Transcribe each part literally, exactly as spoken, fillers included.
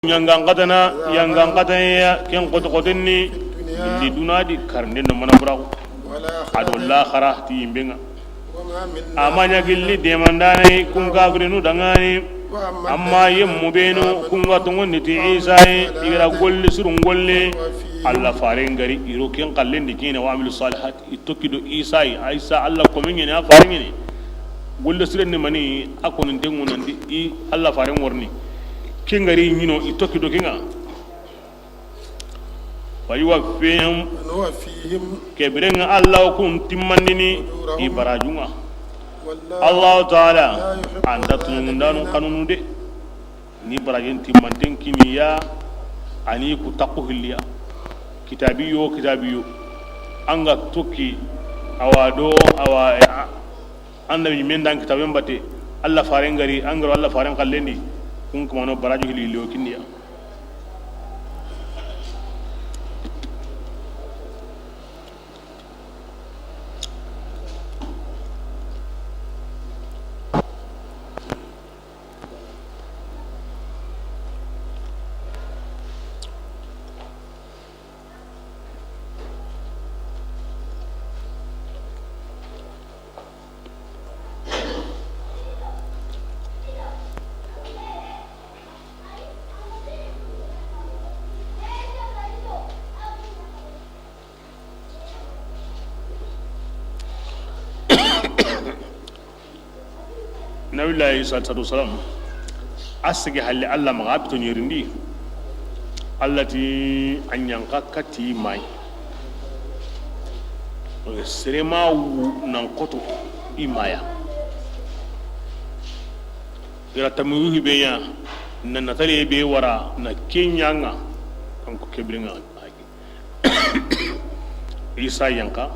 Ɲangan xatana, yangan xatana ya, ken xoto xotenni, gilli duna di karinde no mana buraxu. A do laxara ti yimben ŋa. A ma ɲa gilli demandaana yi, kun kafirinu danŋa ni. Amma yemmu benu, kun ga tonŋundi ti Isa yi, i ga ra golli sirun golle. Alla faren ga ri, i ro ken xallen di kina, wa amilu salihat. I tokki do Isa yi, Isa Alla komen ɲa ni, a faren ɲa ni. Golle siren ni mani, a koninten ŋa nan ti i Alla faren wa riini. Ken ga ri ɲi no, i tokki do ken ŋa. Wa yuwaffihim, ونوفيهم ke biren ŋa Alla wa kun timmandini i أجورهم barajun ŋa. والله Allahu Taala لا يحب a nta tunundanu الظالمين. Kanunu de. Ni barajen timmanten kini ya, a ni ku taxu hilli ya. Kitabiyo, kitabiyo. An ga tokki, awa do, awa, eh, a-, an da men dan kitaben batte, Alla faren ga ri, an ga ro Alla faren xallen di, kun kumano baraju hilli hilli o kini ya. Nabillahi Isa alayhi salatu wasalam, a sigi halle Alla maxa, a bito ɲerindi. Alla ti a ɲanka kati mayi. Sere ma wu nan xoto i maya. I ra tamuyuhi be ɲa, na natale be wara, na ke ɲa ŋa, kanko ke biren ŋa. Isa yanka,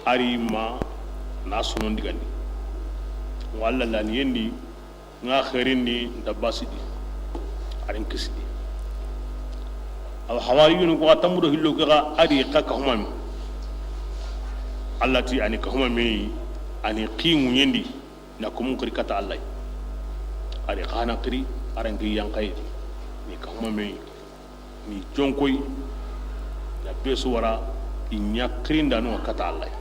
a ri ma na sonon digandi. Wa Alla laniyen di, ŋa xeerin di, nta basi di. A ri n kisi di. Awa hawariyunu ko xa tammu do hillo ke xa, a ri xa kahumami. Alla ti a ni kahumami, a ni xi ŋuɲen di. Na ko mun xiri kata Alla yi. A ri xa na xiri, a ra n gi yankaye di. Ni kahumami, ni jonkoy, na be su wara, i ɲa xirindanu kata Alla yi.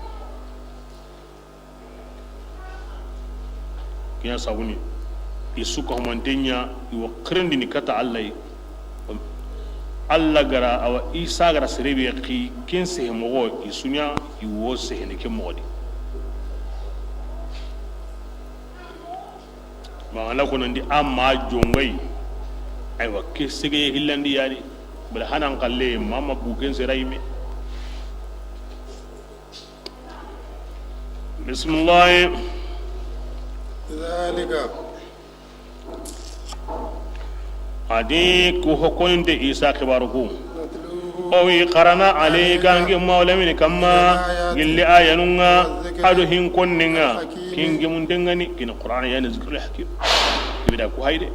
Ke ɲa sabuni, i su kahumanten ɲa, i wa xirindini kata Alla yi. Alla ga ra, awa Isa ga ra sere be xi, ken sehe moxo, i su ɲa, i wo sehene ke moxo di. Ma a na ko nan di a ma jongay. Aywa, ke sege hillandi yani. Bala hanan kalle mama bugen sera yime. Bismillah. Zalika. A di ku ho koninte Isa xibaru ku. O wi xarana alayka, an ke Mawlamini kamma, gilli ayanun ŋa, a do hin konnin ŋa, kin gemunten ŋa ni, kin Qur'ana yani zikrul hakim. Ibida ku hayde.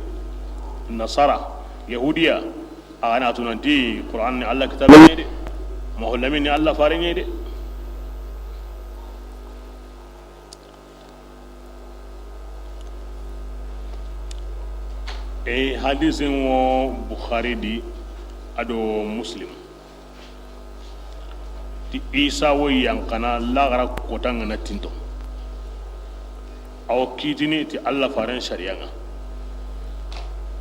Nasara, Yahudiya, a na tunanti Qur'an ni Alla kitabe ɲa de. Mawlamini Alla fare ɲa de. E hadisi ŋo Bukhari di a do Muslim. Ti Isa wo yanqana laxara kota ŋa na tinto. Awo kitini ti Alla faren sariya ŋa.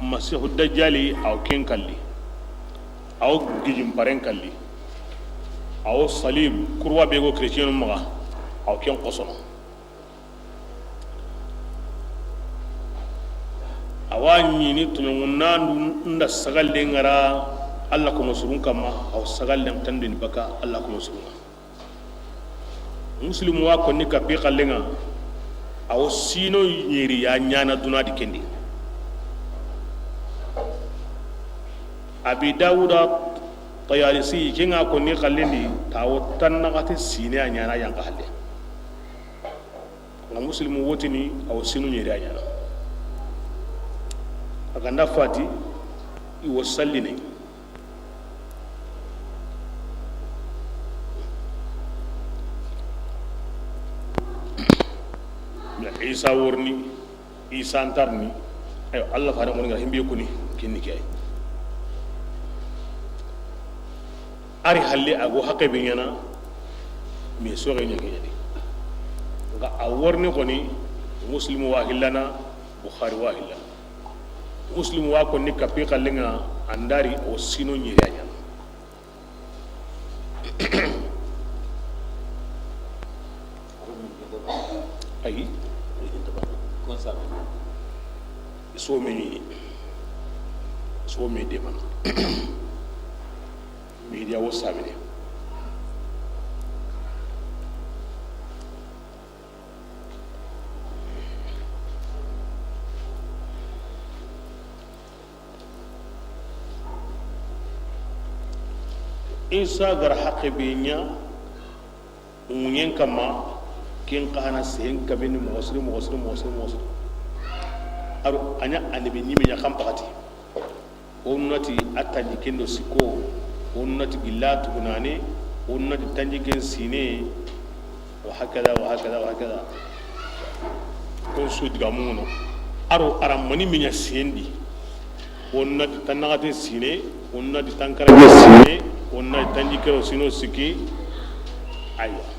Masihu Dajjali awo ken kalli. Awo gijin paren kalli. Awo salib kurwa be go chrétien maxa. Awo ken xosono. Awa ɲini tuɲongunandu nda sagallen ŋa ra Alla komo surun kamma, aw sagallen tandini baka Alla komo surun ŋa. Muslimu wa konni kapi xallen ŋa, aw sino ɲeri ya ɲana duna di kendi. Abi Dawuda Tayalisi ke ŋa konni xallen di, tawo tan naxati sine a ɲana yanka halle. Nga muslimu wotini, awo sinu ɲeri a ɲana. A ganda fati, i wo salline. Na Isa worni, Isa ntarni. Ayo, Alla fare ngoni ngara himbe kuni. Kinni ke yi. A ri halle a go haqqe be ɲaana, mais soxe ɲa ke ɲaani. Nxa a worini xoni, Muslim wa hillana, Bukhari wa hillana. Muslim wa konni kapi xallenŋa, an da ri o sino ɲeri a ɲaana. Ayi. Some, some de mana. Media wo sabine. Isa ga ra haqqe be ɲa, ŋuɲen kamma, ken xa na sen kabini moxo siri, moxo siri, moxo siri, moxo siri. A ro a ɲa annabi ɲime ɲa kan paxati. Wonu na ti a tanjiken do sikko, wonu na ti gilla tugunane, wonu na ti tanjiken sine, wa hakada, wa hakada, wa hakada. Kon su digamu no. A ro a ra mani miɲa sendi. Wonu na ti tannaxate sine, wonu na ti tankarage sine, wonu na ti tanjikero sino sikki. Aywa.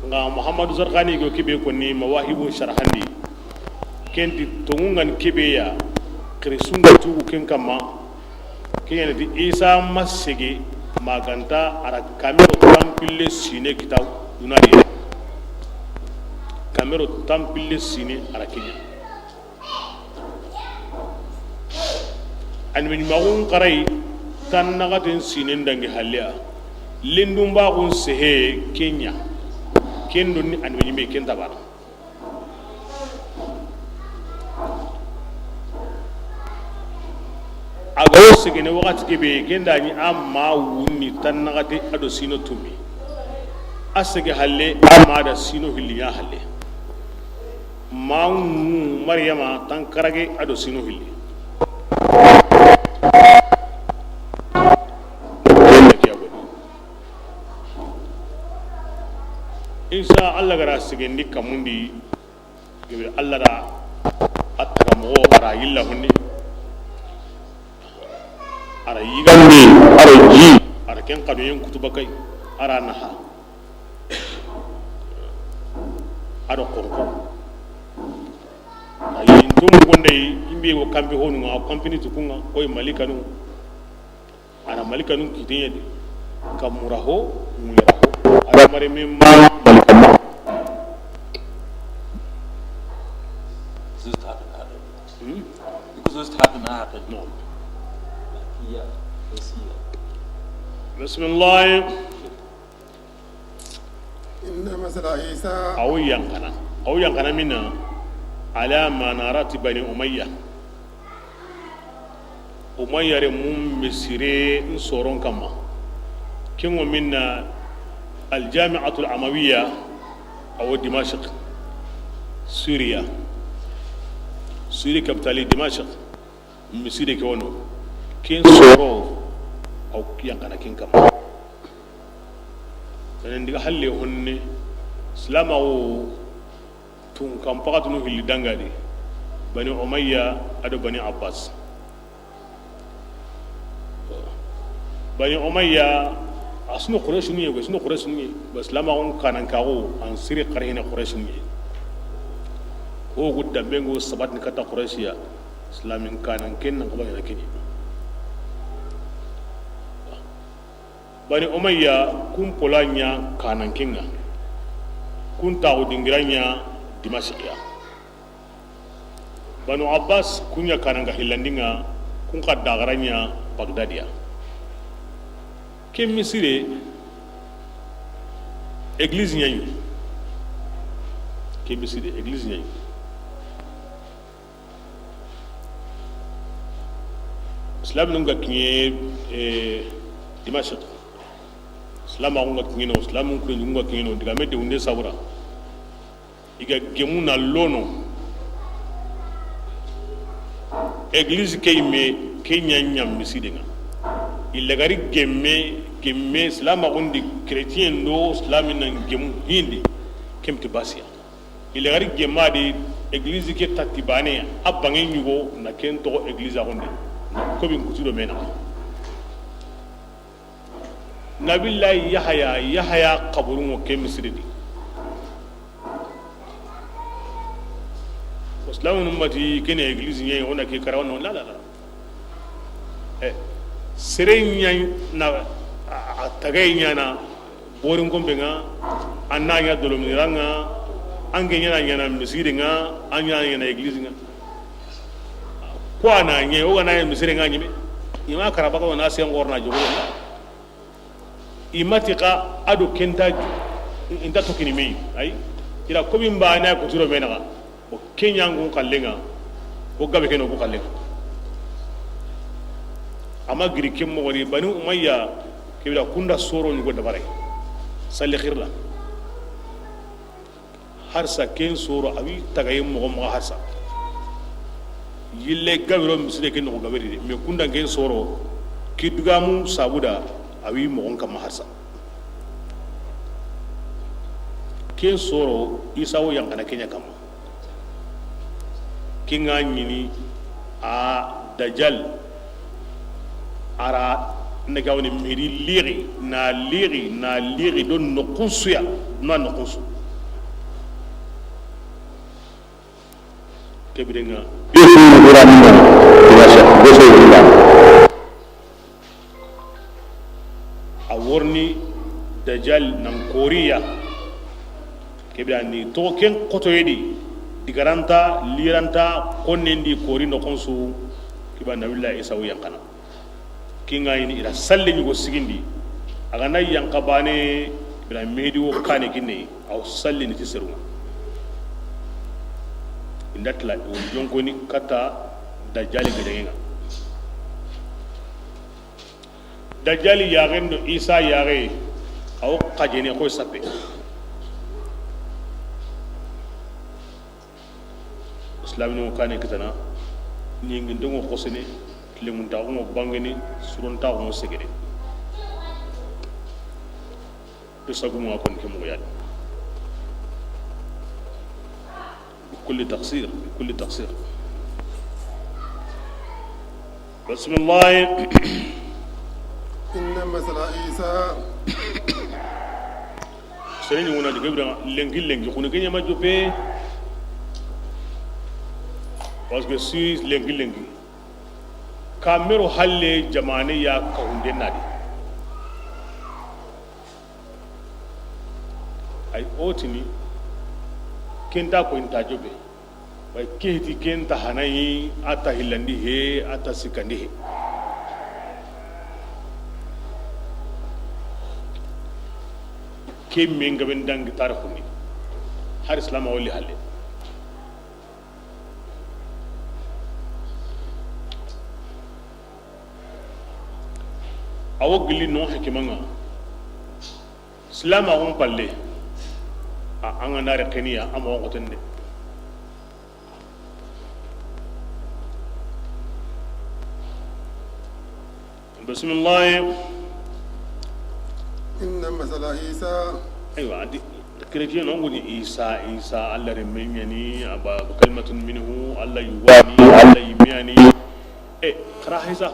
Nxa Muhammadu Zarqani go kibe konni Mawahibu Sharhandi. Ken ti tonŋu ŋa ni kibe ya, xiri sunga tugu ken kamma. Ken ɲa ni ti Isa ma sege ma ga nta a ra kamero tanpille sine kita duna di. Kamero tanpille sine a ra ke ɲa. Annabi ɲumaxun xarayi tannaxaten sinen dangi halle ya. Lendunbaxun sehe ke ɲa. Ken do ni annabi ɲime ken tabana. A ga wo segene waxati ke be, ken da ɲi a ma wunni tannaxate a do sino tumi. A sege halle a ma da sino hilli ɲa halle. Ma ŋu Mariyama tankarage a do sino hilli. Isa, Alla ga ra segendi kamundi, gebe Alla da a taga moxo a ra yilla hunni. A ra yigande, a ra ji, a ra ken xanuyen kutuba kay, a ra naha. A do xonxo. A yi ntum gonde yi, i be wo kampi honu ŋa, kampini tukunŋa, koy malikanu. A na malikanu kite ɲa de. Kamura ho, ŋuɲera ho. A da mare me ma malika ma. Just happen, happen. Hmm? Because just happen, happen. No. Iya, iya. Bismillah. Inna masala Isa. Aw yanqana. Aw yanqana mina ala manarati Bani Umayya. Umayya renmu Misire n soron kamma. Ken ŋo minna Aljami'atul Amawiya, a wo Dimashq, Siriya. Siri kapitali Dimashq. Misire ke wono. Ken soro, aw yanqana ken kamma. Enen diga halle honne, silamaxu tun kan paxatunu hilli dangadi, Bani Umayya a do Bani Abbas. Bani Umayya, a sunu Qurayshinu ye, sunu Qurayshinu ye, ba silamaxun kanankaxu, an siri xarihine Qurayshinu ye. Ko gu dambe ŋo sabatini kata Qurayshiya, silamin kanan ken nan xaba ɲana kini. Bani Umayya kun pola ɲa kanan kenŋa, kun taxu dingira ɲa Dimashqiya. Banu Abbas kun ɲa kananga hillandinŋa, kun xa daxara ɲa Bagdadiya. Ke Misire, église ɲa ɲi. Ke Misire, église ɲa ɲi. Silaminun ga kiɲe, eh, Dimashq. Silamaxun ga kiɲe no, silamun kurenun ga kiɲe no, digame de wunde sabura. I ga gemu na lono. Église ke yime, ke ɲa ɲa misidenŋa. I lagari gemme, gemme, silamaxun di chrétien do, silamin nan gemu hindi, kemti basiya. I lagari gemma di Église ke tatti baane, a banŋe ɲugo na ken toxo église a gonde. Ko bin kutiro mena. Nabillahi Yahaya, Yahaya xaburun ŋo ke misiri di. Silaamunu mati kene église ɲa yi, o na ke kara wono, la, la, la. Eh, sere ɲa na, a, a tagaye ɲaana, borin kompe ŋa, an na ɲa dolominira ŋa, an ke ɲaana ɲaana misiri ŋa, an ɲaana ɲaana église ŋa. Ko a na ɲa, o ga na ɲa misiri ŋa ɲime, i ma kara baka o na sen gorna jogo. I ma ti xa a do ken nta, i nta tokini me yi. Ayi, i ra komi n ba na kutiro me naxa. O ke ɲangun xallen ŋa, o gabe ke no ku xallen ŋa. A ma giri ken moxo ni, Bani Umayya, ke bira kunda soro ɲugo dabare. Salli xirla. Harsa ken soro a wi tagaye moxo maxa harsa. Yille gabiro misire ken noxo gaberi de, mais kunda ken soro ki dugamu sabuda a wi moxon kamma harsa. Ken soro Isa wo yanqana ke ɲa kamma. Ke ŋa ɲini a Dajal. A ra na gawni miri lixi, na lixi, na lixi do noxun su ya, na noxun su. Ke biren ŋa. Be su ni bura ni na, ina sa, be su ni bura. A worni Dajal nan koriya. Ke bira ni toxo ken xotoye di, digaranta, liranta, konnen di kori noxon su, ke ba Nabillahi Isa wo yanqana. Ke ŋa yi ni i ra salle ɲugo sigindi. A ga na yanqa baane, i ra Mehdi wo kaane kinne, a wo sallini ti seru ŋa. I nda tila, i wo jonkoni katta Dajali gedeŋe ŋa. Dajali yaxen do Isa yaxe, a wo xajene xoy sappe. Silaamini wo kaane kitana, ɲinginten ŋo xosene, tilemuntaxu ŋo bangene, surontaxu ŋo segene. Isagu ŋa kon ke moxo ya ni. بكل تقصير، بكل تقصير. بسم الله. إن مثل عيسى. Sere ɲuguna di gebra lenki lenki xuni ke ɲama jope. Parce que si lenki lenki kamero halle jamane ya kawunde na di. Ay o tini, ken ta ko inta jobe. Way ke ti ken ta hanayi, a ta hillandi he, a ta sikkandi he. Ke men gaben dangi tarixundi. Har Islam a wali halle. A wo gilli no hikima ŋa. Silamaxun palle, a, an ga na ri xeniya, a moxon xoten de. Bisimilahi. إن مثل عيسى. Aywa, a di chrétien, on goni Isa, Isa, Allah renme ɲa ni, a ba كلمة منه, Allah yugo ni, Allah yinme ya ni. E, xara Isa.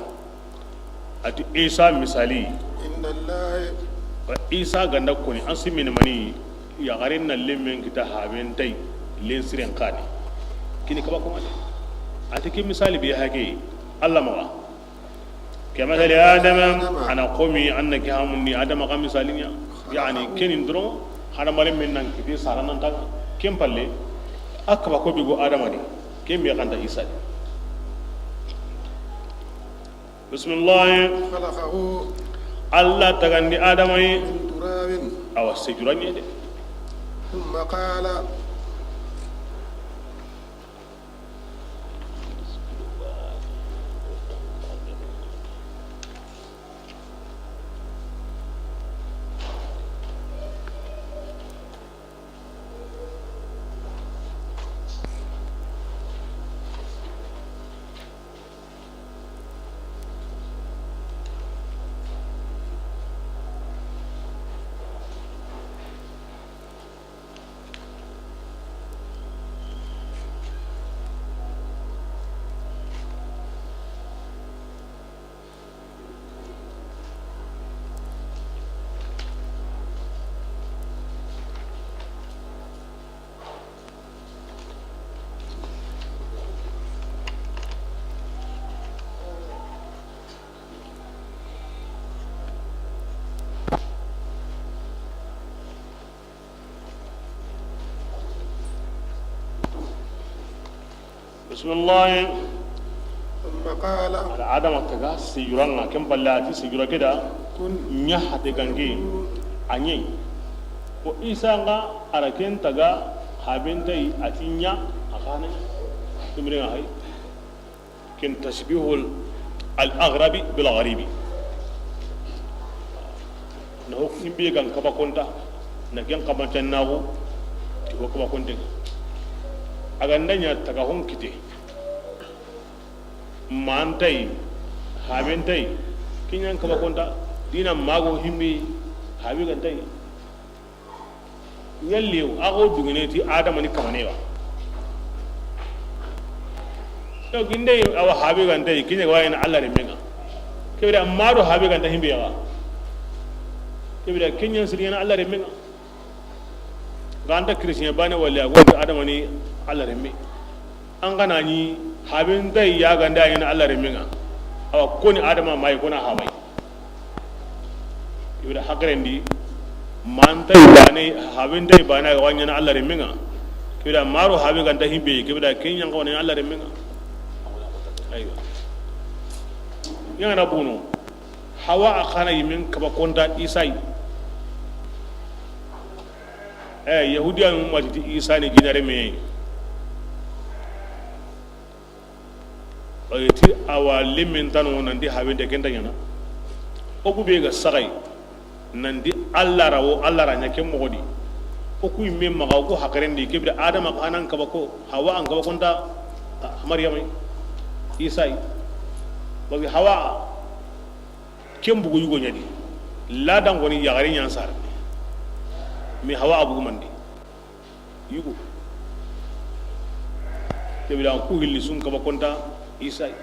A ti Isa misali. عند الله. Isa ga nda koni, an simini mani, yaxaren na lemmen kita haben tay, len siren xa ni. Kini kaba ko mane. A ti ke misali be hake, Allah maxa. كمثل آدم, a na komi an na ke hamundi Adama xa misali ɲa. Yani, kenin doron, hadamaren men nan kiti saranan ta, ken palle, a kaba ko bigo Adama ni, ken be xa nta Isa ni. Bisimilahi. خلقه. Allah tagandi Adama yi. من تراب. Awa, sejuranye de. ثم قال. Bismillah. ثم قال Ada Adama taga sijuranga, ken palle a ti sijura ke da, كن ɲa hate gange, a ɲi. Ko Isa nga a ra ken taga, haben ta yi, a ti ɲa, a xa na ɲa. Imre hay. Ken tashbihul al aghrabi bil gharibi. Na ho himbe gan kaba konta, na ken kaba tannago, ti ho kaba konte. A ga nda ɲa taga hon kite. Ma nta yi, haben ta yi, ken ɲa n kaba konta, dina mago himbe, habe ga nta yi. Ɲalli, a xo dugene ti Adama ni kamane wa. Yo, ginde, awa habe ga nta yi, ken ɲa ga wa yi na Alla renme nga. Ke bire, ma do habe ga nta himbe ya wa. Ke bire, ken ɲa siri na Alla renme nga. Ga nta chrétien bane wala ya, go Adama ni Alla renme. An ga na ɲi haben ta yi ya ga nda yi na Alla renme nga. Awa, ko ni Adama ma yi, ko na habe yi. Ibra haqilen di, ma nta yi bane, haben ta yi bane, a ga wa ɲaana Alla renme nga. Ke bire, ma do habe ga nta himbe, ke bire, ken ɲa n ga wa ɲaana Alla renme nga. Aywa. Ɲa na bono. Hawa a xa na yi men kaba konta Isa yi. Eh, Yahudiya mu ma ti Isa ni jinare me. Ti awa lemmen tano nanti haben ta ken ta ɲaana. O ku be ga saxay nanti Alla ra wo, Alla ra ɲa ken moxo di. O ku yi me maxa, o ku haqilen di, ke bire Adama xa na n kaba ko, Hawa an kaba konta, ah, Maryama yi, Isa yi. Parce que Hawa ken bugu yugo ɲa di. Ladan xo ni yaxare ɲa n sar. Mais Hawa a bugu mandi. Yugo. Ke bire ku hilli su n kaba konta Isa yi.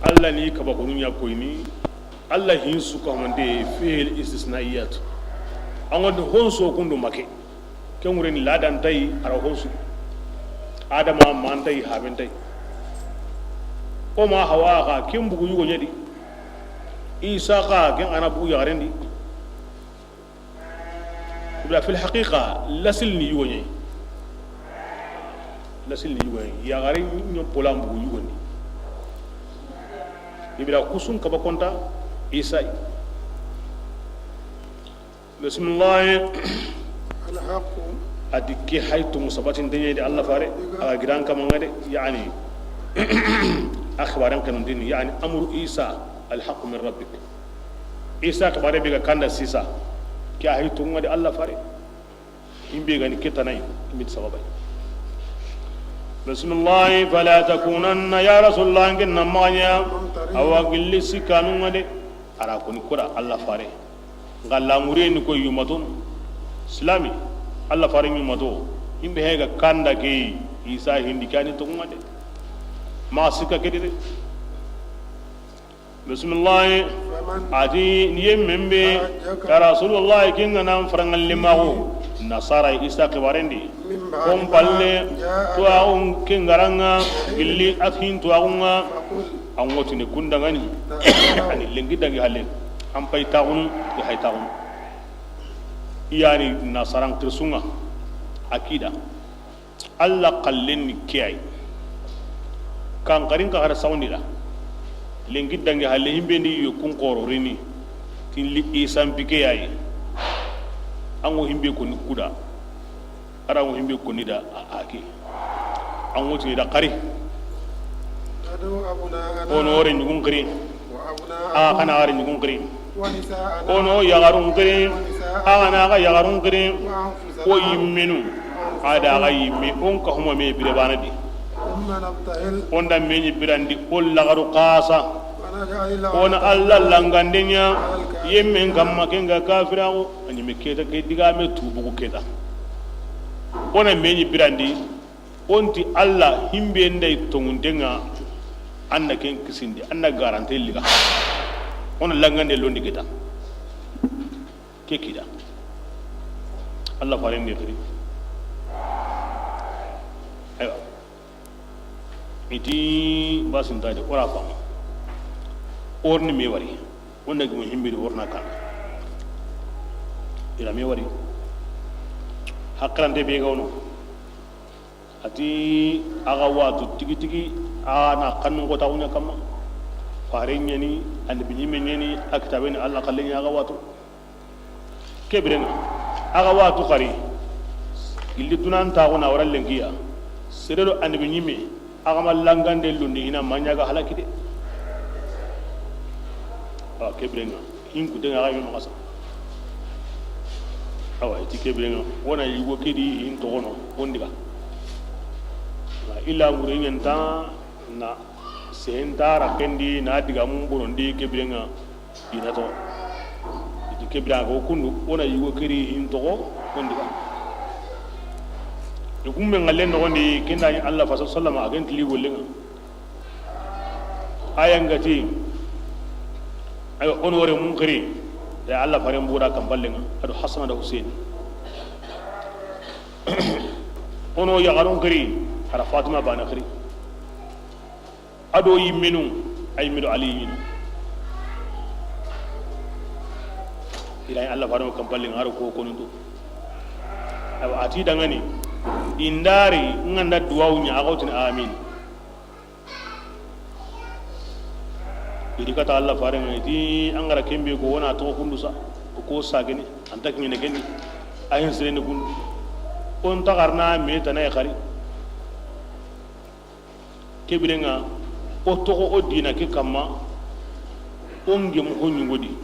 Alla ni kaba konu ɲa koyini. Alla hin su ka mande fihil istisnaiyat. An ga do hon su kundu make. Ken wure ni ladan ta yi, a ra hon su. Adama ma nta yi, haben ta yi. O ma Hawa xa ken bugu yugo ɲa di. Isa xa ken a na bugu yaxaren di. Ibra fil haqiqa, lasil ni yugo ɲa yi. Lasil ni yugo ɲa yi. Yaxare ɲo pola mbugu yugo ni. Ibra ku su n kaba konta Isa yi. Bismillah. الحق A di ke hay to musabatin denye di Alla fare. A ga giran kama nga de, yani. Akhbaran kanun dini, yani amru Isa al haqq min rabbik. Isa xibare be ga kanda sisa. Ke a hay to nga de Alla fare. Imbe gani ke ta na yi, imbe ti sababa yi. Bismillah, fala takunanna, ya Rasulullah, an ken na maxa ɲa, awa gilli sikkanu nga de, a ra koni kura Alla fare. Nga lamure ni ko yumaton, silami, Alla fare yumato, imbe he ga kanda ke, Isa hindi kani to nga de. Ma sikka ke de. Bisimilahi. A ti, ni ye men be, ya Rasulullahi, kin ga na farangalli maxu, Nasara Isa xibarendi. Kon palle, tuwaxun ken ga ra ŋa, gilli a fin tuwaxun ŋa, an ŋotini kundangani, ani lenki dangi halle, an pay taxunu, i hay taxunu. I yani Nasaran xirsun ŋa, akida. Alla xallen ni ke yi. Kan xarin ka xara sawndi da. Lenki dangi halle himbe ndi yo kun xoro rini. Tin li Isa mpi ke yi. An ŋo himbe ko ni kuda. Ara ŋo himbe ko ni da a, a ke. An ŋo tini da xari. Ono ore ɲugun xiri. A xa na ore ɲugun xiri. Ono yaxarun xiri. A xa na xa yaxarun xiri. O yimmenu, a da ga yimme, o n ka huma me bire bana di. O n da me ɲi birandi, o laxaru xasa. O na Alla langande ɲa, yemmen kamma ken ga kafiraxu, a ɲi me keta ke diga me tubugu keta. O na me ɲi birandi, o n ti Alla himbe nday tongunde ŋa, an na ken kisindi, an na garante liga. O na langande londi keta. Ke kida. Alla faren ni xiri. Aywa. I ti basintadi, o ra fama. O ri ni me wari. O na gimo himbe di o ri na kan. I ra me wari. Hakkilante be ga wono. Ti a ga watu tigi tigi, a na xannun kota kunya kamma. Fare ɲani, annabi ɲimme ɲani, a kitabe ni Alla xalle ɲa a ga watu. Ke biren ŋa, a ga watu xari, gilli dunan taxu na wara lenki ya. Sere do annabi ɲimme, a ga ma langande lundi, i na ma ɲa ga halaki de. Awa, ke biren ŋa, hin kuten ŋa a ga yima xasa. Awa, i ti ke biren ŋa, wo na yugo ke di hin toxono, wo n diga. Ila ngure ɲanta na sehenta ra kendi na diga mun bonondi ke biren ŋa. I na to, i ti ke biren ŋa ko kundu, wo na yugo ke di hin toxo, wo n diga. I gumme ŋallen noxondi, ken da ni Alla fa sallama, a ken tili gollen ŋa. Aya ŋa ti, ayo, o na wore mun xiri, ya Alla faren bugu da kanpallen ŋa, a do Hasana do Huseyni. O na yaxarun xiri, a ra Fatima baane xiri. A do yimmenu, a yimme do Ali yinu. Ila Alla faren ŋa kanpallen ŋa, a ro ko konunto. Awa, a ti dangani, i n dari, n ga nda duwawu ɲa, a ga wutini amin. I di kata Alla faren ŋa, i ti an ga ra ken be ko, wo na toxo kundu sa, ko sagene, an ta kiɲene kendi, a hin sireni kundu. O n ta xarana me tana ya xari. Ke biren ŋa, o toxo o dina ke kamma, o n gemu ho ɲugo di.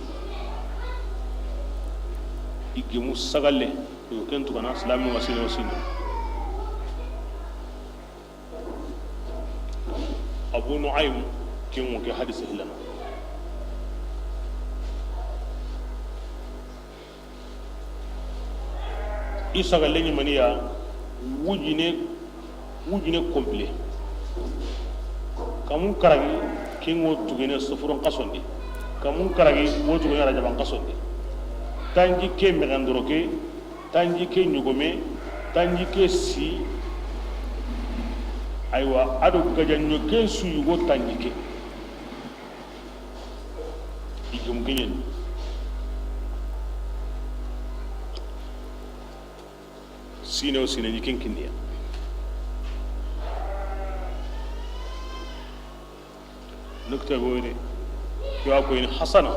I gemu sagalle, yo ken tugana, silamin ŋa sino sino. Abu Nu'aym, ken ŋo ke hadise hilana. Isa ga leɲi maniya, wujine, wujine complet. Kamun karagi, ken ŋo tugene sofuron xasondi. Kamun karagi, wo tugene rajaban xasondi. Tanji ke mexen doroke, tanji ke ɲogome, tanji ke si. Aywa, a do gajaɲo ken su yugo tanji ke. I gemu ke ɲeni. Sine o sine ɲi ken kinniya. Nukta goyre. Yo a koyini Hasana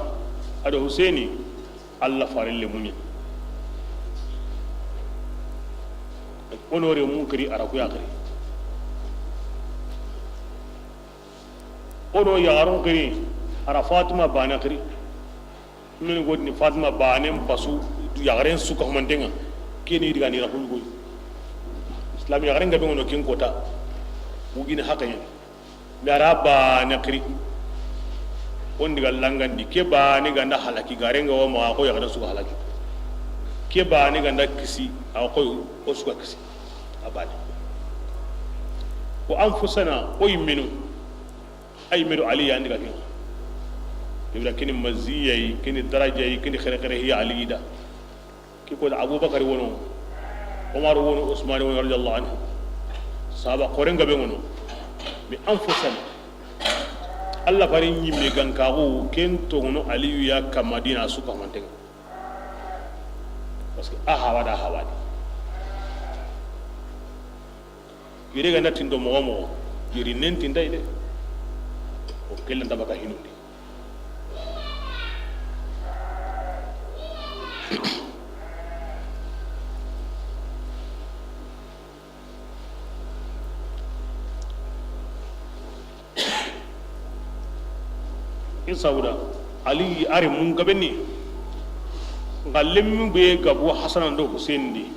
a do Huseyni, Alla faren lemu ɲa. O na wore mun xiri, a ra ku ya xiri. O do yaxarun xiri, a ra Fatima baane xiri. Min go ni Fatima baanen pasu, yaxaren su ka humanten ŋa. Ken ni diga ni ra xungoy. Islam yaxaren ga be ŋono ken kota. Wugini haqe ɲa. Mi a ra baane xiri. O n diga langandi, ke baane ga nda halaki, garen ga wo ma ko yaxaren su ga halaki. Ke baane ga nda kisi, a ko o su ga kisi. A baane. Wa anfusana, o yimmenu. A yimme do Ali ya n diga ken ŋa. Ibra kini maziya yi, kini daraja yi, kini xere xere hiya Ali da. Ke ko da Abubakar wono, Umar wono, Usman wono, radiyallahu anhu. Sahaba xoren ga be ŋono. Mi anfusana. Alla faren ɲimme gankaxu, ken toŋono Aliyu ya kamma dina su ka humanten ŋa. Parce que a hawa da hawa di. Yere ga na tinto moxo moxo, yeri nen tinta i de. O kelle nta baka hinundi. Ken sabuda, Ali a ri mun gabenni. Nxa lemmu be gabu Hasana do Huseyni di,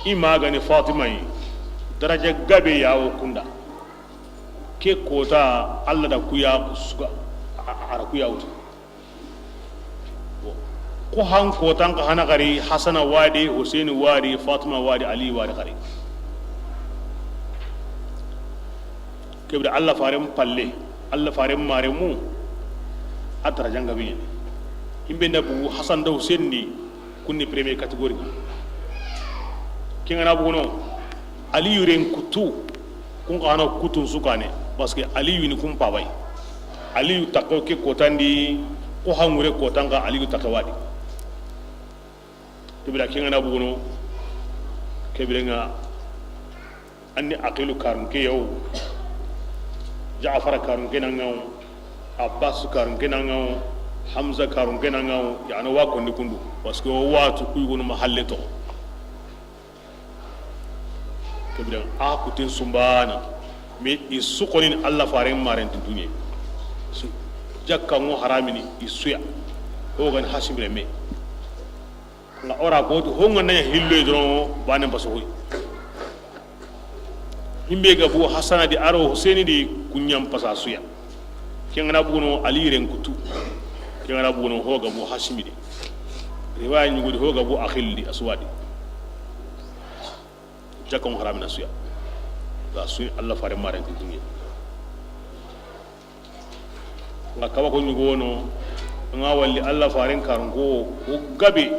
i ma gani Fatima yi, daraja gabe ya wo kunda. Ke kota Alla da ku ya suga, a, a, a ra ku ya wutu. Ko han kotan ka hana xari, Hasana wa di, Huseyni wa di, Fatima wa di, Ali wa di xari. Kebe da Alla faren palle, Alla faren maremu, a daraja nga biɲe. Himbe na bugu Hasan da Huseyni, kunni premier catégorie. Ken ga na bugu no, Aliyu ren kutu, kun xa na kutun su kane, parce que Aliyu ni kun pabay. Aliyu taxo ke kotandi, ko hangure kotan xa Aliyu taxo wa di. Kebe da ken ga na bugu no, kebe nga An ni Aqilu karunke ya wo, Jaafara karunke na ŋa wo, Abbas karunke na ŋa wo, Hamza karunke na ŋa wo, ya na wa konni kundu, parce que o wa tu ku yogonu ma halle toxo. Ke biren a kuten sumbana, mais i su xoni ni Alla faren maren tuntunye. Su, jakka ŋo haramini i su ya. O ga ni Hasim reme. Nga ora ko to ho nga na hillo doron banen paso hoy. Himbe ga bu Hasana di aro Husaini di, kunyan pasa su ya. Ke nga na buno Ali ren kutu. Ke nga na buno ho ga bu Hasimi di. Riwaya nyugo di ho ga bu Akhil di Aswadi. Jakon haramina su ya. Ga su Alla fare maren tuntunye. Nga kaba ko nyugo no, nga walli Alla faren karunko, o gabe,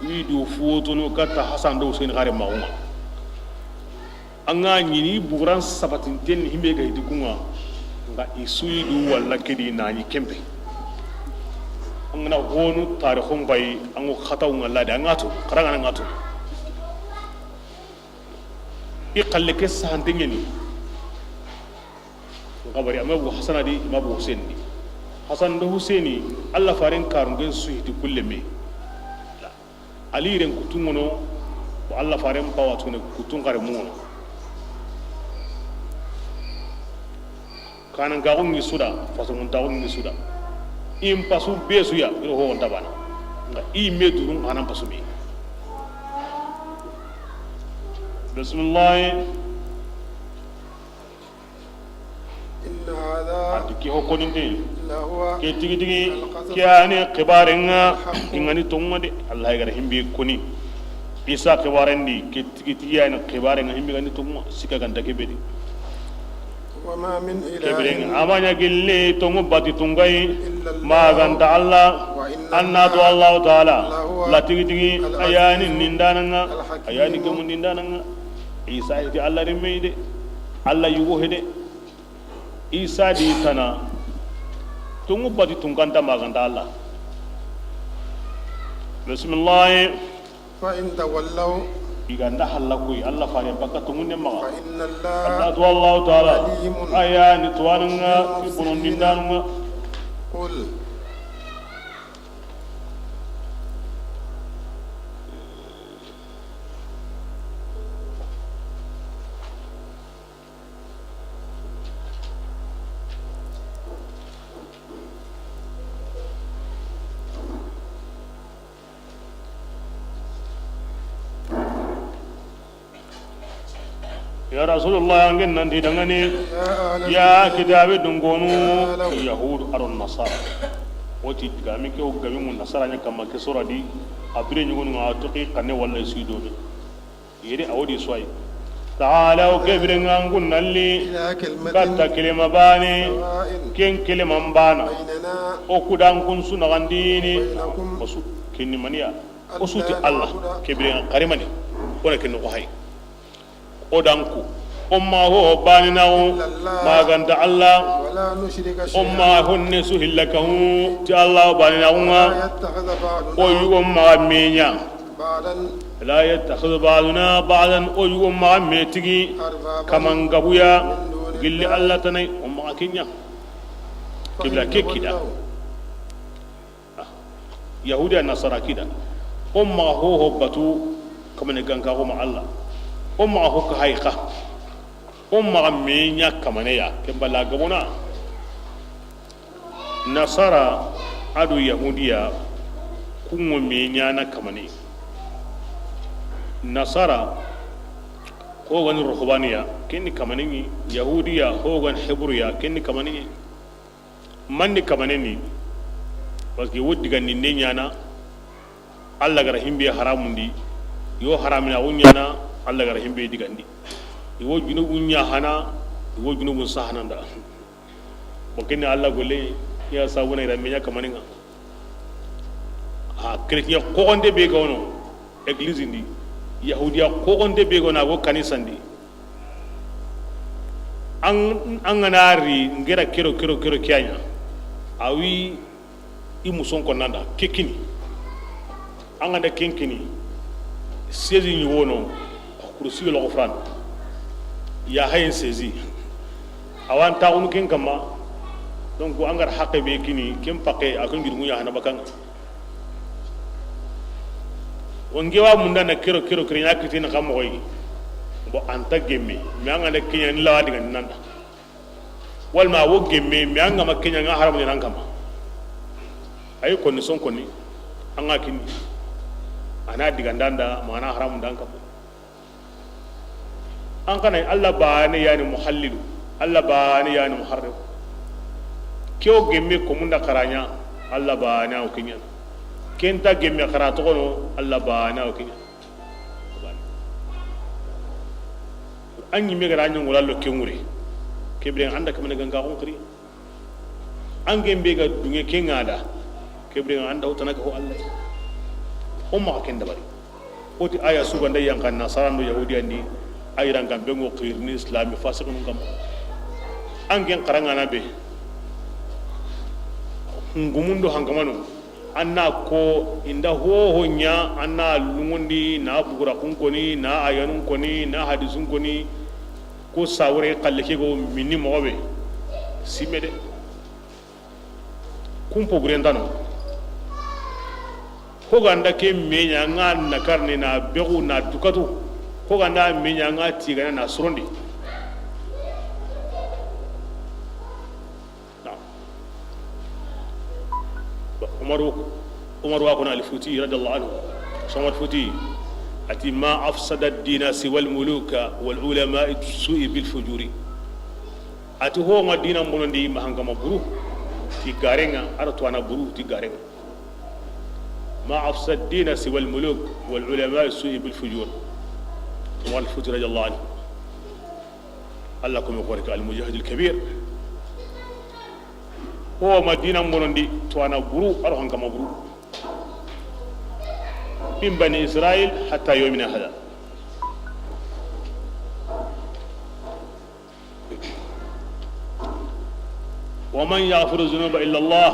i du fotono katta Hasan do Husaini xare maxu ŋa. An ga ɲini buguran sabatinten himbe ga hiti ku ŋa, nga i su yi du walla ke di na ɲi kempe. An ga na honu tarixun bayi, an go xataw ŋa lade, an ga to, xara ŋa na ŋa to. I xalle ke sante ɲeni. Xabari, a ma bu Hasana di, a ma bu Husaini di. Hasan do Husaini, Alla faren karungen su hiti kulle me. Ali ren kutun ŋono, ko Alla faren pawa tune kutun xare mu ŋono. Kanan ka gungi suda, faso mun ta gungi suda. In pasu be su ya, iro ho on tabana. Nga i me durun anan pasu me. Bismillah. إن هذا A ti ke ho koninte. لهو Ke tigi tigi, القصص ke yani xibaren ŋa, الحق i ŋa ni tonŋa de. Allah ga ra himbe koni. Isa xibaren di, ke tigi tigi yani xibaren ŋa himbe ga ni tonŋa, sika ganta ke be di. وما من إله Ke biren ŋa, a ma ɲa gille tonŋu bati tungayi, إلا الله ma ganta Allah, وإن an na to الله Allahu Taala, لهو la tigi tigi, العزيز a yani nindanan ŋa, الحكيم a yani ke mun nindanan ŋa. Isa iti Allah rimme de, Allah yugo hede. Isa di tana. Tungu bati tunganta maganta Allah. Bismillah. فإن تولوا I ga nda halla koy Allah fare baka tungunde maga. فإن الله Allah to Allah Taala. عليم A yani tuwananga بالمفسدين. Ibunun dindananga. قل Ya Rasulullah, an gen nan ti dangani, ya kitabe dungonu, Yahudu aro Nasara. Woti digami ke o gabi mun Nasara ɲa kamma ke sora di, a bire ɲugonu ŋa toxi xanne walla i su yi do be. Yere a wodi soyi. Taalaw, ke bire ŋa an kun nalli, إلى كلمة katta kelema bane, سواء ken keleman bana. بيننا O kudan kun su naxandini. وبينكم O su kinni maniya. O su ti ألا Allah, نعبد ke bire ŋa xarimani. O na kinni ko hay. O danku. O ma ho bani naxu, إلا الله maganta Allah. ولا نشرك O شيئا ma honne su hilla kahu, ti Allah bani naxu ŋa. ولا يتخذ بعضنا O yugo maxa me ɲa. بعضا La yattakhidhu ba'duna ba'dan, o yugo maxa me tigi, أربابا kaman gabuya, من دون الله gilli Allah tanai, o maxa ke ɲa. Kibla فإن ke kida. تولوا Yahudiya Nasara kida. O maxa ho ho batu kamane ganka ko ma Allah. O maxa ho ka hay xa. O maxa me ɲa kamane ya. Ken balla gabona. Nasara ado Yahudiya kungo me ɲana kamane. Nasara ho gani ruhbaniya, kenni kamane ni. Yahudiya ho gani hebruya, kenni kamane ni. Manni kamane ni, parce que wo digandinde ɲana, Allah ga ra himbe haramundi, yo haramina wo ɲana, Allah ga ra himbe digandi. Iwo junubu ɲa hana, iwo junubu sahananda. Bon, kene Allah golle, ya sabuna ira me ɲa kamaninga. Ha, chrétien kogonde be gono, église ndi, yahudiya kogonde be gono, go kanisa ndi. An, an ga na ri ngera kero, kero, kero kiyaɲa. Awi i muson ko nanda, ke kini. An ga nda ken kini, seize ni wono, kursi lo gofran. Ya hayen sezi. Awa an taxunu ken kamma. Donc an ga da haqqe be kini ken paxe, a ken jurmu ya hana bakanga. O nge wa munda na kero kero kero ɲa kitini xa moxoyi. Bon, an ta gemme, mais an ga na ke ɲa ni lawa diga nanda. Walma wo gemme, mais an ga ma ke ɲa nga haramu nan kamma. Ay konni son konni, an ga kini. A na diga ndanda, ma a na haramu ndan kamma. An kana Allah bane yani muhallilu, Allah bane yani muharrim. Ke wo gemme ko munda xaraɲa, Allah bane o ke ɲa. Ken ta gemme xara toxono, Allah bane o ke ɲa. An ɲimme ga ra ɲa ŋola lo ke ŋure. Ke biren anda kamane ganga xon xiri. An gen be ga dunge ke ŋa da, ke biren anda o tana ga ho Allah. O maxa ken dabari. O ti aya su ga nda yanqa Nasara ndo Yahudiya ndi, a yiran kan be ŋo xirini Islami fasiqinun kamma. An gen xarangana be. Ngumundo hankamano. An na ko inda hoho ɲa, an na lungundi, na bugura kun koni, na ayanun koni, na hadisun koni. Ko sawure xalle ke go minni moxo be. Sime de. Kumpo burentano. Ko ganda ke meɲa nga nakarne na begu na dukatu. Ko ganda meɲa nga tigana na surondi. Naam. Umaru, Umaru wa kono Al Futi radiyallahu anhu. Somar Futi. Ati ma afsada ad-dina siwa al-muluka wal ulama su'i bil fujuri. Ati ho nga dina mbonondi ma hangama buru ti garenga, ara tuwana buru ti garenga. Ma afsada ad-dina siwa al-muluk wal ulama su'i bil fujur. Umar Al Futi radiyallahu anhu. Allah ko mi xore ka al-mujahid al-kabir. Ho ma dina mbonondi tuwana buru, aro hankama buru. Min bani Israil hatta yawmina hada. Wa man yaghfiru dhunuba illa Allah.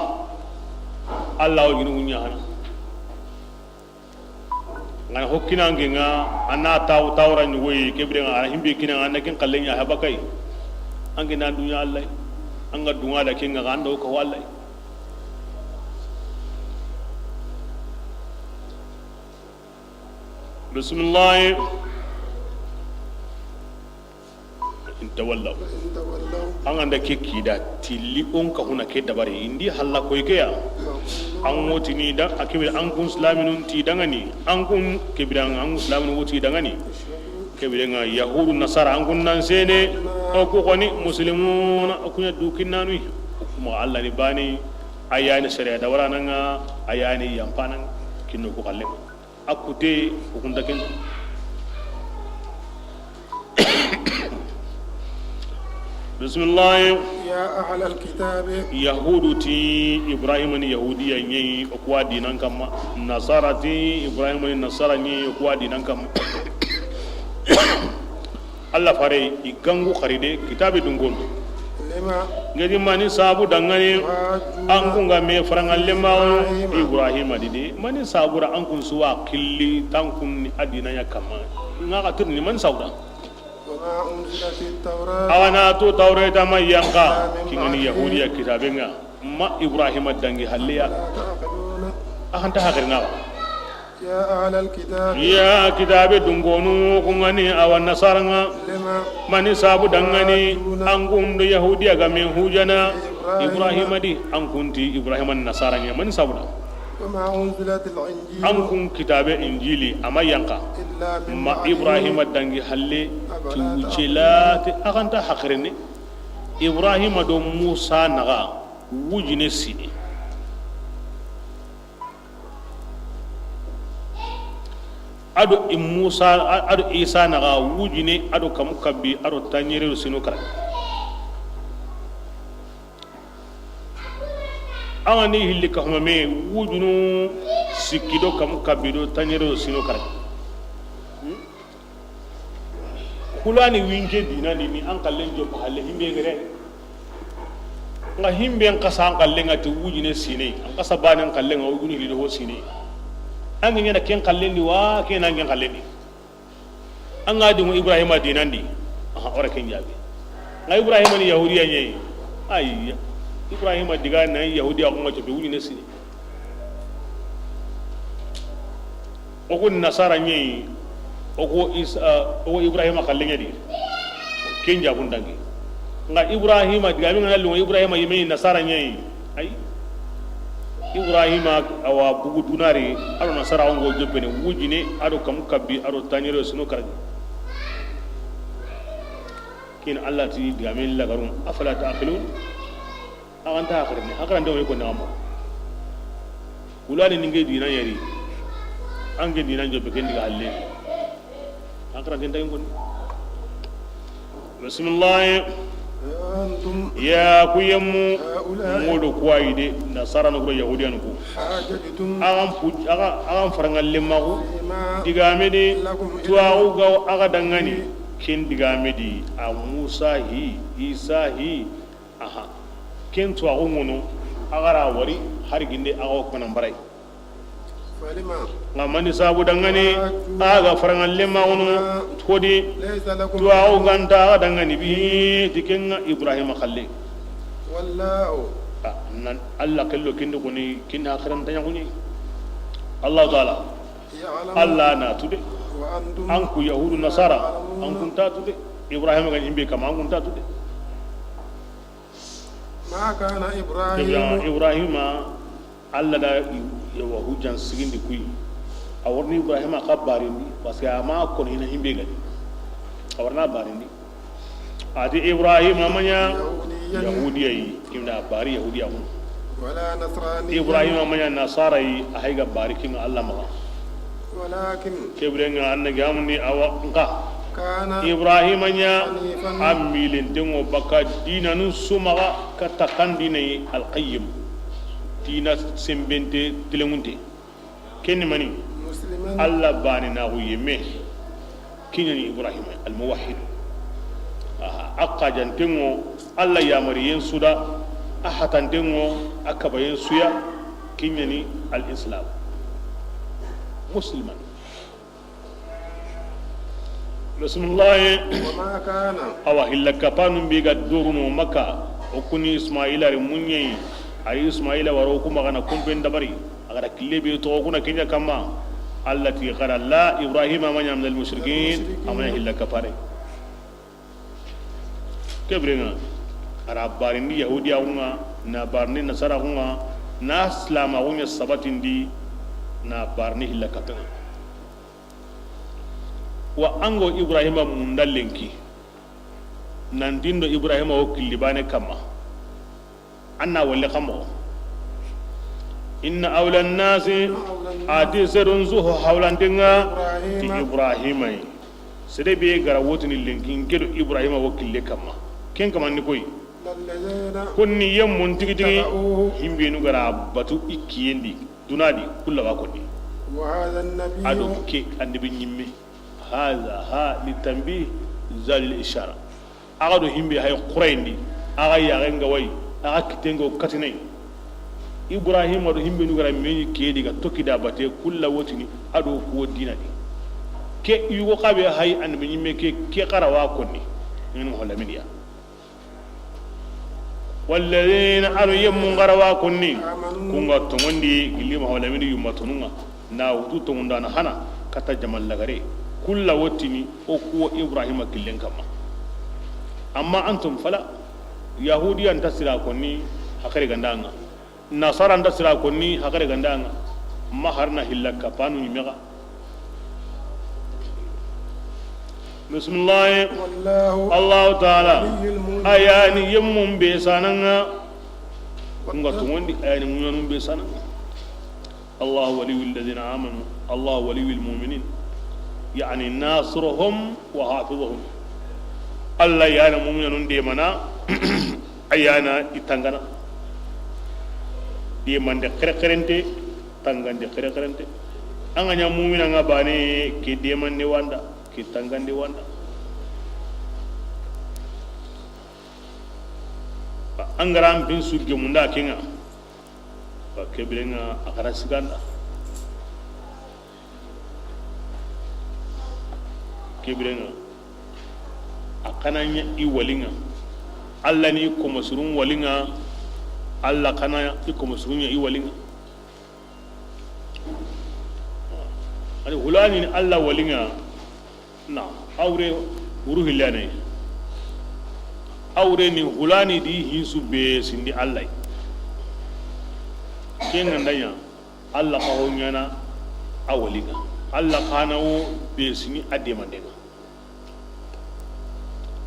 Allah wa junubu ɲa hana. Ngana hokkina nge nga, ana taw-, tawra ɲugoyi, ke biren nga, ana himbe kina nga, ana ken xalle ɲa ha bakay. Ange na dunya Allah. Anga dunga da ken nga, ando ka wallahi. Bismillah. In tawallaw. An ga nda ke kida tilli on ka huna ke dabari indi halla koy ke ya. An wotini da a kebe an kun islaminun ti dangani, an kun kebiran an kun islaminun woti dangani. Kebiran nga yahudu nasara an kun nan sene o ku koni muslimuna o kunya dukinnanu. Kuma Allah ni bani ayani sariya da wala nanga ayani yampanan kinno ku kalle. A kute, o kunta ken. Bismillah. يا أهل الكتاب. Yahudu ti Ibrahima ni Yahudiya ɲi, o kuwa dinan kamma. Nasara ti Ibrahima ni Nasara ɲi, o kuwa dinan kamma. Allah fare i gangu xaride kitabe dungon. Lima. Ngedi mani sabu dangani. Tuhajjuna. An kun ga me faranga lema. Ibrahima. Ibrahima di de. Mani sabu ra an kun suwa killi tankun ni adina ya kamma. Nga ka tirni mani sabu da. وما أنزلت التوراة. Awana to Tawreta ma yanka. إلا من بعده. Kingani Yahudiya kitabe nga. Ma Ibrahima dangi halliya. أفلا تعقلون. A hanta hakirina. يا أهل الكتاب. Ya kitabe dungonu kungani awa nasaranga. لم. Mani sabu dangani. تحاجون. An kun do Yahudiya ga me hujana. في إبراهيم. Ibrahima di an kun ti Ibrahima nasaranga mani sabu da. وما أنزلت الإنجيل. An kun kitabe Injili ama yanka. إلا من بعده. Ma Ibrahima dangi halle. أفلا تعقلون. Ti wucela te a hanta hakirine. Ibrahima do Musa naga wujine sine. Ado i Musa, a-, ado Isa naga wujine, ado kamu kabbi, ado tanyere do sino kara. Awa ni hilli ka huma me wujunu sikki do kamu kabbi do tanyere do sino kara. Kulani winke dinandi ni an kallen joppa halle himbe gere. Nga himbe n kasa an kallen nga ti wujine sine. An kasa bane an kallen nga wujine lido ho sine. An ga ɲana ken kallen di wa, ken an ken kallen di. An ga di mo Ibrahima dinandi. Aha, o ra ken jaabi. Nga Ibrahima ni Yahudiya ɲa yi. Ayya. Ibrahima diga na Yahudiya ko ma to be wuli ne sini. O ko Nasara ɲa yi. O ko Isa, o ko Ibrahima xalle ɲa di. Ken jaabun dangi. Nga Ibrahima diga mi ngana lunga Ibrahima yime Nasara ɲa yi. Ay. Ibrahima awa bugu dunari, ado Nasara ngo joppene, wujine, ado kamu kabbi, ado tanyere sunu karagi. Kin Allah ti digamen lagarun, afala ta'qilun? Axa nta hakarni, hakarante woni ko nama. Kulani ninge dina yari. Ange dina jobe ken diga halle. Hakarante nta yin koni. Bismillah. أنتم Ya ku yemmu, هؤلاء modo kuwayi de, Nasara no kuro Yahudiyan ku. حاججتم Agan pu-, aga, agan farangalle magu, فيما digame de, لكم به tuwaxu ga axa dangani, kin digame di, a Musa hi, Isa hi, aha. Ken tuwaxu ŋono, axa ra wari, hari ginde axa wo kanan baray. فلم Nga mani sabu dangani, تحاجون axa ga farangalle magu no, فيما kodi, ليس لكم tuwaxu به ganta axa dangani, به ti ken ŋa Ibrahima xalle. والله Ah, nan Allah kello kindi koni, kin hakaranta ɲa kuni. Allah Ta'ala, يعلم Allah na tude. وأنتم An ku Yahudu Nasara, لا تعلمون an kun ta tude. Ibrahima ga ɲimbe kama, an kun ta tude. ما كان Kebira إبراهيم Ibrahima, Allah da yawa hujjan sigindi kuyi. A warni Ibrahima xa barindi, parce que a ma kono hina himbe gani. A warna barindi. Ati Ibrahima a ma ɲa يهوديا Yahudiya yi, kimda bari Yahudiya mu. ولا نصرانيا Ibrahima a ma ɲa Nasara yi, a hayga bari kinga Allah maga. ولكن Kebire nga anna gamni awa nka. كان Ibrahima ɲa حنيفا a milintengo baka dinanu sumaga kata kan dina yi alqayyim. Dina sembente tilengunte. Kenni mani? مسلما Allah bani na ku yemme. Kiɲani Ibrahima almuwahhid. Aha, a xajantengo Allah yamariyen suda, a hatantengo a kabayen suya. Kiɲani al-Islam. Musliman. Bismillah. وما كان Awa hilla kapanun be ga doruno Makka, o kuni Ismaila ri muɲeyi, a ri Ismaila waro kuma gana kumpen dabari, a ga da kille be to kuna kenya kama, Allah ti gara la Ibrahima a ma ɲa min al-mushrikin, a ma ɲa hilla kapare. Kebire nga, a ra barindi Yahudiya nga, na barindi Nasara nga, na Islama nga sabatindi, na barindi hilla kapenga. Wa ango Ibrahima munda lenki. Nantindo Ibrahima wo killi bane kamma. Anna walle kammo. Inna awla nnasi, ati serun su ho hawlantenga ti Ibrahima yi. Sere be gara wotini lenki nkedo Ibrahima wo kille kamma. Ken kamanni koy. Konni yemmun tigi tigi. Himbenu gara batu i kiyendi. Dunadi kulla wa konni. Ado ke annabi ɲimme. Haza ha li tanbih, zalil ishara. Axa do himbe hay qurayndi, axa yaxen ga way, axa kitten ga katinay. Ibrahima do himbenu gara meɲi ke di ga toki da bate kulla wotini ado ku dinadi. Ke yugo xabe hay annabi ɲimme ke, ke xara wa konni. Ngeno holaminiya. Walladina, anu yemmun gara wa konni, kunga tongondi gilli ma hawlamini yumma tonunga, na wutu tongondana hana kata jamal lagare, kulla wottini o kuwo Ibrahima killen kamma. Amma antum fala, Yahudiya nta sira konni, hakare gandanga. Nasara nta sira konni, hakare gandanga. Ma harna hilla kapanu ɲimega. Bismillah. Wallahu, Allahu Ta'ala, waliyyul mu'minin, ayani yemmun be sananga. Kunga tungondi ayani mu'minun be sananga. Allahu waliyyul ladina amanu, Allahu waliyyul mu'minin. Yani nasiruhum wa hafizuhum. Allah yana mu'minun de mana. Ayana itangana. De mande kere kerente, tangande kere kerente. An ga ɲa mumina nga bane ke demande wanda, ke tangande wanda. An ga ra an bin su gemunda kenga. Ba kebirenga a xara siganda. Kebirenga. A xa na ɲa i waliŋa. Alla ni i komo surun waliŋa. Alla xa na i komo surun ɲa i waliŋa. Ani hulani ni Alla waliŋa. Na awre wuru hillane. Awre ni hulani di hinsu be sindi Alla. Ken ŋa nda ɲa. Alla xa ho ɲaana a waliŋa. Alla xa na wo be sini a demandeŋa.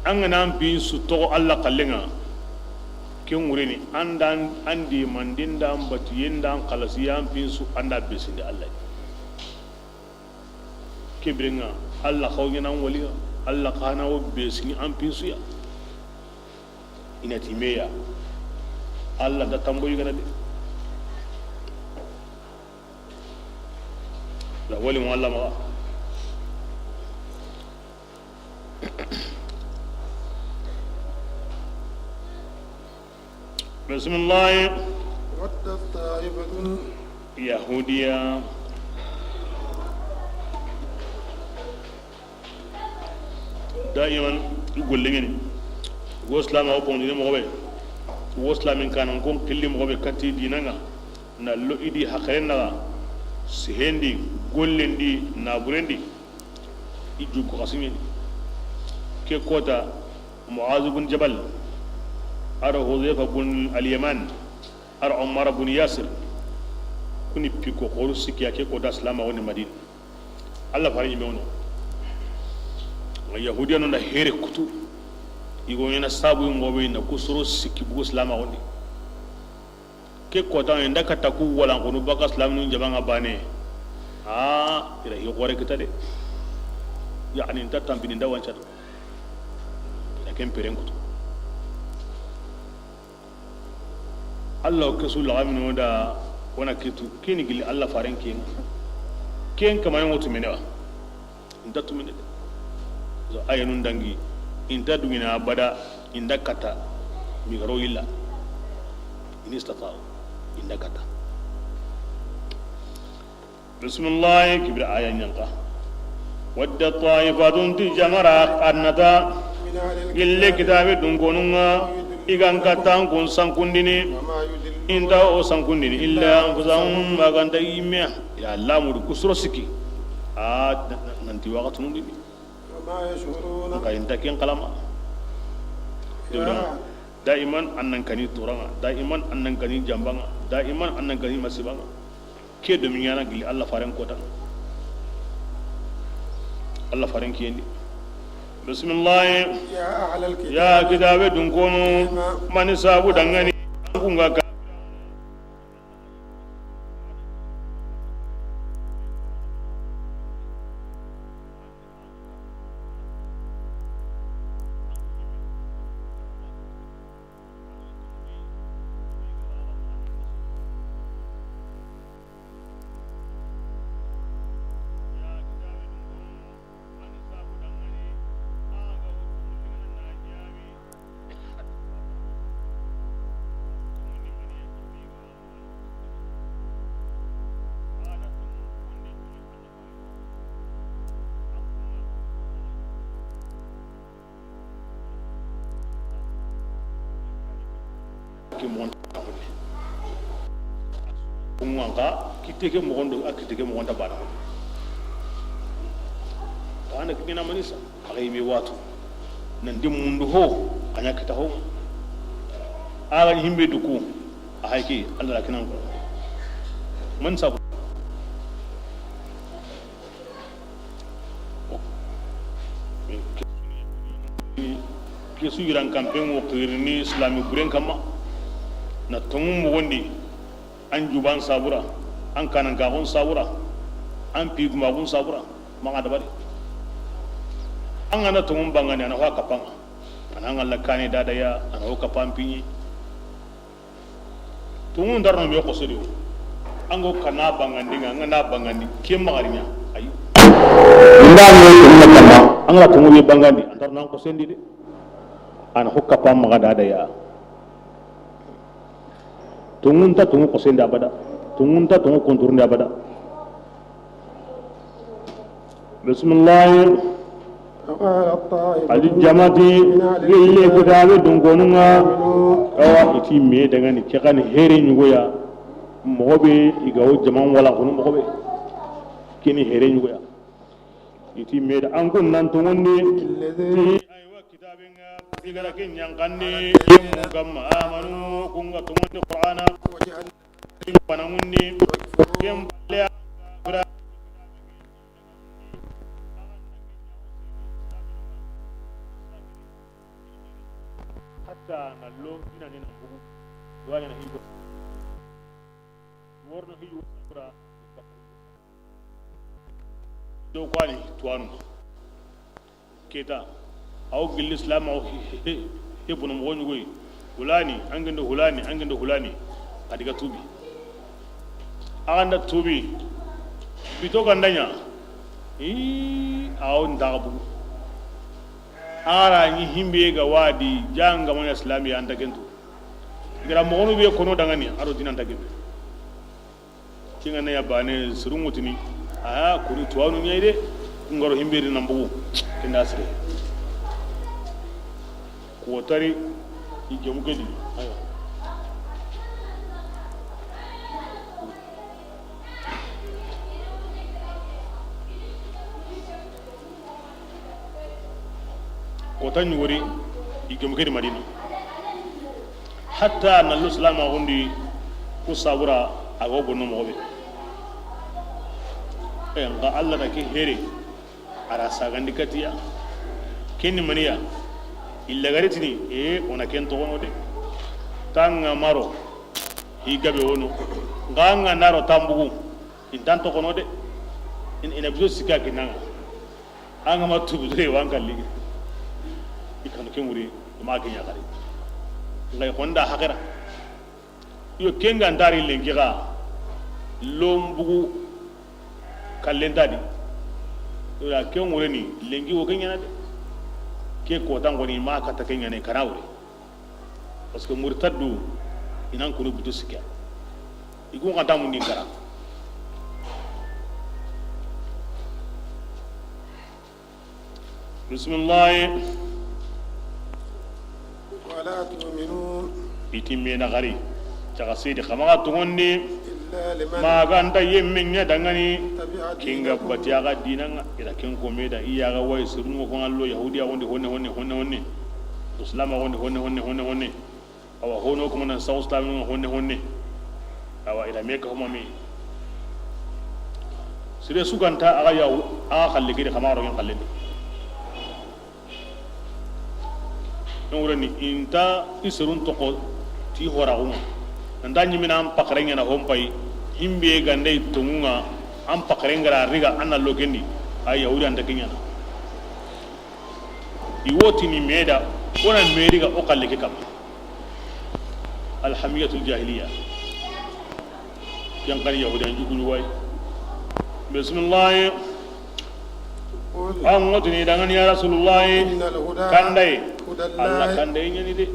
An ga na an pin su toxo Alla xalleŋa, ken wureni an da an demanden da an batuyen da an xalasiye, an pin su an da be sindi Alla. Ke birenŋa Alla xa wo ɲaana an waliŋa. Alla xa na wo be sini an pin su ya. I na ti me ya. Alla nta tamboyi gana de. La wali mo Alla maxa. Bisimilahi. ودت طائفة. Yahudiya. Daiman i golleŋeni. Wo silama wo pondini moxo be. Wo silamin kanan kon killi moxo be kati dinaŋa. Na lo i di haxeren naxa, sehendi, gollendi, naburendi. I juku xasiŋeni. Ke kota Muaz bun Jabal, aro Huzaifa bun Al-Yaman, aro Ammar bun Yasir. Kuni piko xoru sikki ya ke kota silama woni Madina. Alla fare yime wono. Nga Yahudiyanu nda here kutu. Igo ɲaana sabu ngobe na kusuro sikki bugu silama woni. Ke kota inda kata ku wala kono baka islaminu jamaŋa bane. A ira hi gore kita de. Yani nta tampini nda wanca. Ira ken peren kutu. Alla o kesu laxamino da wona kitu kini gili Alla faren ken. Ken kamayen wotu mene wa. Inta tumine de. So ayanun dangi. Inta dungina abada. Inda kata. Migaro illa. In istata'u. Inda kata. Bisimilahi, kibira aya ɲanka. Wadda taifatun ti jamara annata. Gille kitabe dunkonunga. Igan katan kun sankundini. Inta o sankundini illa anfusahum, maganta yimme. Ya lamudu kusuro siki. A nanti wakatunu dini. Ka inta ken kalama. Daiman annan kani toranga, daiman annan kani jambanga, daiman annan kani masibanga. Ke do miɲana gili Alla faren kota. Alla faren kiyendi. Bismillah. Ya kitabe dunkono, mani sabu dangani kunga ka. Ke moxon ta xonne. Kunŋanka kitte ke moxon do a kitte ke moxon ta bana xonne. Kana kina manisa. Axa yime watu nanti mundu ho a ɲa kita ho. Axa himbe duku a hay ke Alla kinan ko. Man sabu. Kesu yiran kampen wo xirini islami buren kamma. Na tongu moxondi. An juban sabura, an kanankaxun sabura, an pigumaxun sabura, maxa dabari. An ga na tongun bangandi, a na ho a kappanga. A na an ga la kane dadaya, a na ho kappan piɲi. Tongun darno me xosodi wo. An go kana bangandi, an ga na bangandi, ke maxariɲa. Ayi. Nda me tongun kamma, an ga na tongu be bangandi, an darno an xosendi de. A na ho kappan maxa dadaya. Tongun ta tongu xosende abada. Tongun ta tongu konturunde abada. Bismillah. Ali jamati, gelle kitaabe dunkonun ŋa, awa, i ti me dangani, ke xa ni here ɲugoya, moxo be i ga wo jaman wala xunu moxo be, ke ni here ɲugoya. I ti me da an kun nan tongondi ti, aywa, kitaaben ŋa, i ga ra ke ɲankandi, yemmu kamma, amanu, kun ga tongondi Qur'ana, in fana ŋundi, ken balle a, hatta na lo ina ne na bugu, wala na higo, worno higo kura. Do kwani tuwanu. Keta, aw gilli silaamaxu, he, he, he, bono moxo ɲugoyi. Hulani, an gendo hulani, an gendo hulani. A di ga tuubi. A ga nda tuubi. Bito ga nda ɲa. Ii, aw nda ga bugu. A ga ra ɲi himbe ga wadi, janga ma ɲa silaami ya, an ta gentu. I ga ra moxonu be kono dangani, a ro dinan ta gentu. Kingana ya bane sirun ŋutini. A kuni tuwanu ɲa yi de. Kun ga ro himbe ri nan bugu. Ken da sire. Ko tari i gemu ke di. Aywa. Kota ɲugori, i gemu ke di Madina. Hatta na lo silaamaxun di, ku sabura, a ga wo bonno moxo be. E, nxa Alla da ke here, a ra sagandi katiya. Ken ni maniya, i lagare tini, e, o na ken toxono de. Tanga maro, i gabe wono. Nxa nga naro tambugu, i ntan toxono de. In, i na biso sika kinanga. An ga ma tuubi dure, wan kalli. I kanu ke muri, i ma ke ɲa xari. Nxa i xonda haxira. Yo, ken ga ntari lenki xa, lombugu kallen ta di. Yo, da ken wure ni, lenki wo ke ɲana de. Ke kotan xoni, ma kata ke ɲane, kana wure. Parce que murtaddu, i nan kunu butu sikka. I kun xanta mundi kara. Bisimilahi. ولا تؤمنوا I ti me na xari. Caga sidi xa maxa tongondi. إلا لمن Ma ga nta yemme ɲa dangani. تبع Kinga دينكم. Bati a ga dinan ŋa. I ra ken ko me da i ya ga wayi sirun ŋo ko ŋa lo Yahudiya wondi honne, honne, honne, honne. Islama wondi honne, honne, honne, honne. Awa, hono kuma nan saxu silamin ŋa honne, honne. Awa, i ra me ka huma me. Sire su ga nta a ga yawu, a ga xalle ke di xa maxa ro ken xallen di. Ken wure ni, i nta i sirun toxo ti horaxun ŋa. Nanta ɲimina an paxare ɲana hon payi, himbe ga nda i tonŋun ŋa, an paxare nga ra riga, an na lo ken di, a Yahudi an ta ke ɲana. I wo tini me da, o na me riga o xalle ke kamma. Alhamiyatul jahiliya. Ken xa ni Yahudiyan jukuɲu wayi. Bisimilahi. قل An ŋo tini dangani ya Rasulullahi. إن الهدى Kandaye. هدى الله. Alla kandaye ɲani de.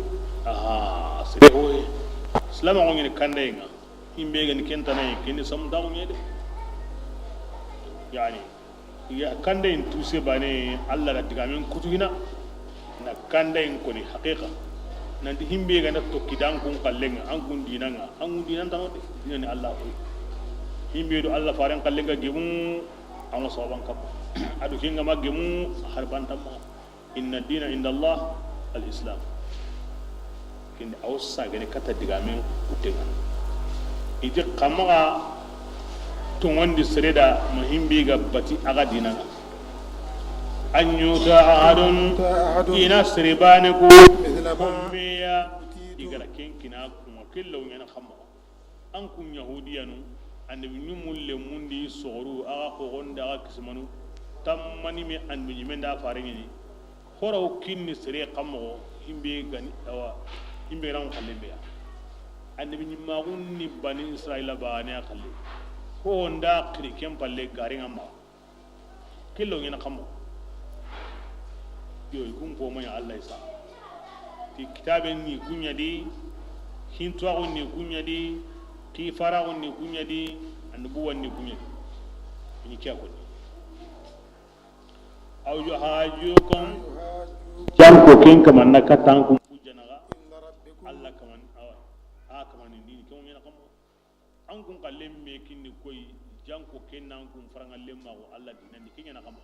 Aha, sire hoye. Silama ŋo ɲani kandaye ŋa. Himbe ga ni ken tana ye, ken ni samu da ŋo ɲe de. Yani, ya kandayen tuse bane, Alla da digamen kutu hina. Na kandayen koni haqiqa. Nanti himbe ga na tokki dan kun xallen ŋa, an kun dinan ŋa, an kun dinan tano de. Dinani Alla ko. Himbe do Alla faren xallen ŋa gemu, an ŋa sababan kappa. A do ken ga ma gemu, har bantamma. Inna dina inda Allah al-Islam. Kindi aw sagene kata digamen kutenga. Iti xa maxa tongondi sere da ma himbe ga bati a ga dinanga. An yuta ahadun, yuta ahadun, i na sere bane ko, mithla ma, kombeya, utitu, i ga ra ken kina kuma, ke law ɲana xa maxa. An kun Yahudiyanu, annabi ɲumu lemundi soxoru, a ga xoxondi, a ga kisimanu, tammani me annabi ɲimen da fare ɲini. Xoraw kinni sere xa moxo, himbe gani, awa, himbe ran xalle be ya. Annabi ɲimmaxun ni Bani Israila bane a xalle. Ho nda xiri ken palle garinga ma. Ke law ɲana xa moxo. Yo, i kun ko ma ɲa Allah isa. Ti kitaben ni kuɲa di, hintuwaxun ni kuɲa di, xifaraxun ni kuɲa di, annubuwan ni kuɲa di. I ni kiya koni. Aw yuhajjukum. Janko ken kaman na katan kun hujjanaga. Alla kaman awa. A kaman ni ken ŋa na kamo. An kun kallen me kinni koy, janko ken nan kun faranga lemma ko Alla dinandi ken ŋa na kamo.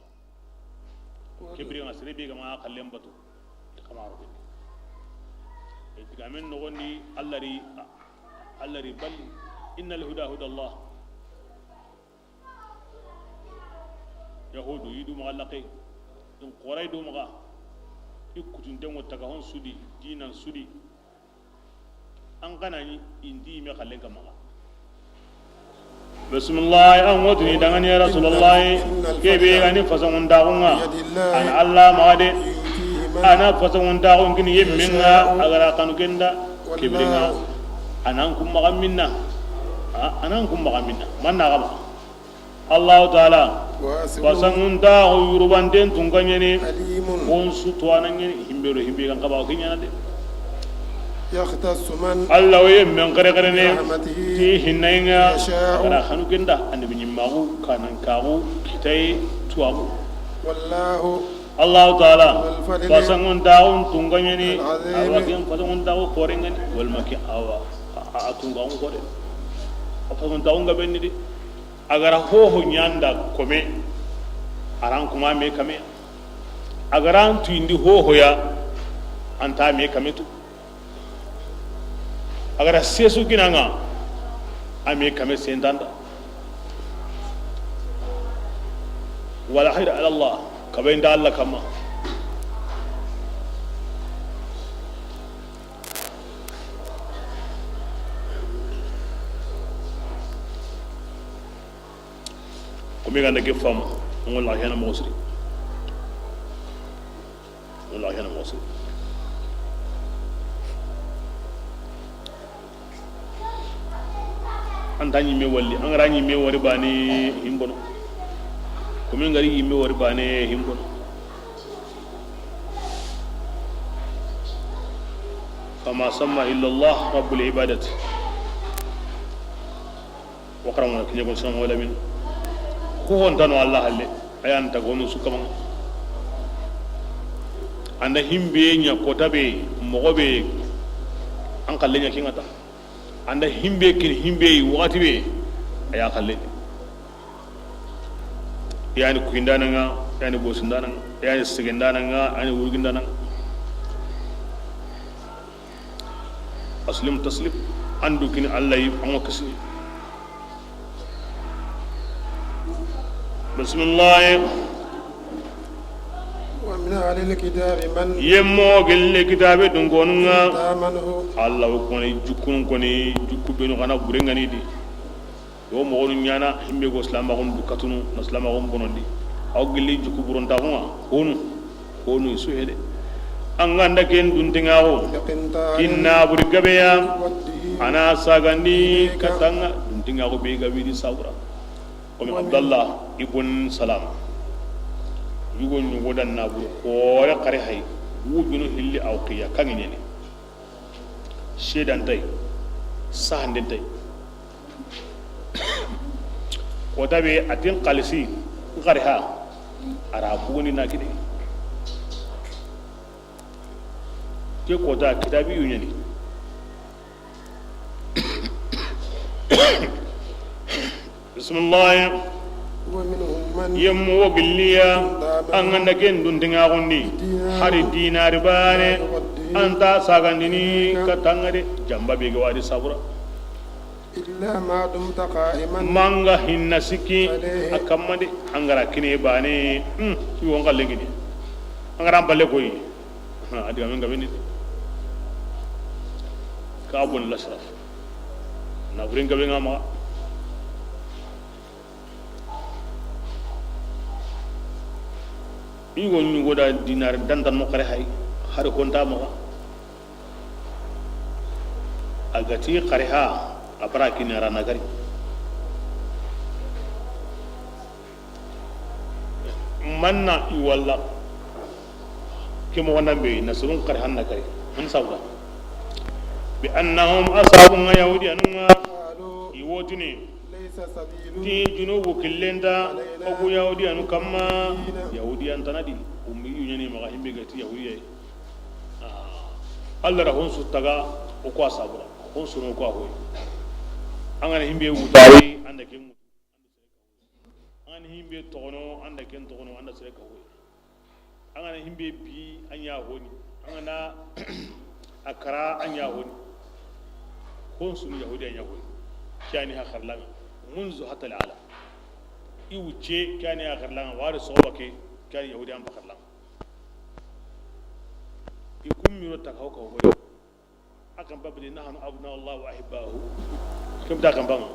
Kebiri ŋa sere be ga ma kallen batu. Kamaro. Digamen nogondi Alla ri, Alla ri bal. Innal huda huda Allah. Yahudu yidu maxa laqe, in xoray do maxa, i kutunten ŋo taga hon sudi, dinan sudi. An xana ni indi me xallen ka maxa. Bismillah, an wotini dangani ya Rasulullah, kebe gani fasangun daxunga, an Alla maxa de, ana fasangun daxun kini yemmenga, agara kanu kenda, kebirenga, anan kum maxa minna, anan kum maxa minna, manna xa maxa. Allahu taala, fasanguntaxu yurubanten tunka ɲeni, kun su tuwana ɲeni, himbe do himbe gan kaba o ke ɲana de. Alla wo ye men xerexerene ti hinnayi ŋa, a ga na xanu kenda, annabi ɲimmaxu, kanankaxu, kitaye, tuwaxu. Allahu taala, fasanguntaxun tunka ɲeni, awa ken fasanguntaxu xorengani, walma ke awa a tunkaxun xore, a fasanguntaxun gabenni de. A gara hoho ɲanda kome, aran kuma me kame. A garan tuyindi hohoya, anta me kame tu. A gara sesu kinanga, a me kame sentanda. Wala hayra ala Allah, kabe nda Allah kama. Komi ganda ke famu, an ŋo laxiyana moxo siri. An ŋo laxiyana moxo siri. An ta ɲimme wali, an gara ɲimme wari bane himbono. Komi ngari ɲimme wari bane himbono. Fama samma illa Allah rabbul ibadati. Wa karamana kiɲe ko sama wala min. Ko hontano Allah halle, ayan ta gonu su kamanga. Anda himbe ɲa kota be, moxo be, an kalle ɲa kingata. Anda himbe kin himbe waxati be, aya kalle. Yani kuindananga, yani bosindananga, yani segendananga, yani wurgindananga. Aslim taslim. Andu kini Allah yi, an ŋo kisini. Bismillah. Wa min ahlil kitabi man. Yemmo gelle kitabe dun gonunga. Tamanu. Allah koni jukkun koni jukku benu kana burengani di. Yo moxonu ɲana himbe go silamaxun du katunu na silamaxun bonondi. Aw gilli juku burontaxunga honu honu su hede. An ganda ken duntengaxo kinna buri gabeya. Ana sagandi katanga duntengaxo be gabidi sabura. Komi Abdallah ibn Salam yugo ɲugodan naburu kore xare hay. Wujunu hilli aw qiya kanginene. Sedantay sahandentay. Kota be a tin xalisi n xari ha. A ra buguni na kide ke kota kitabi yu ɲani. Bismillah. Yemmo wo gilliya an ganda ken duntengaxundi hari dinari bane. Anta sagandini katanga de jamba be ga wadi sabura. Illa ma dumta qa'iman. Manga hinna sikki a kamma de. An gara kine bane. Hmm, i won galle gini. An gara balle koyi. Ha, adiga men gabeni. Ka bon lasraf. Na burin gabe ngama. I won ɲugoda dinar dantan mo xare hay. Hari konta mo. A ga ti xari ha, a bara kini a ra na gari. Manna i walla ke moxo nan be na surun xari han na gari. An sabra. Bi annahum ashabun yahudi anunga i wotini. Ti junubu killen nta o ku Yahudiyanu kamma. Yahudiyan tana di, ummiyu ɲani maxa, himbe ga ti Yahudiya yi. Ah, Allah ra honsu taga o ku a sabura, honsu no ku a hoyi. An ga na himbe wutari, an da ken wutu. An ga na himbe toxono, an da ken toxono, an da sere ka hoyi. An ga na himbe bi, an ya honi. An ga na a kara, an ya honi. Hon sunu Yahudi an ya honi. Ke yani ha xarlanga. Munzu hatta al ala. I wucce, ke yani ha xarlanga. Wari soxoba ke, ke yani Yahudi an ba xarlanga. I kummiro ta ka ho ka hoyi. A kan babili, "Nahnu abna'ullah wa ahibba'uhu." Ken ta kan banga.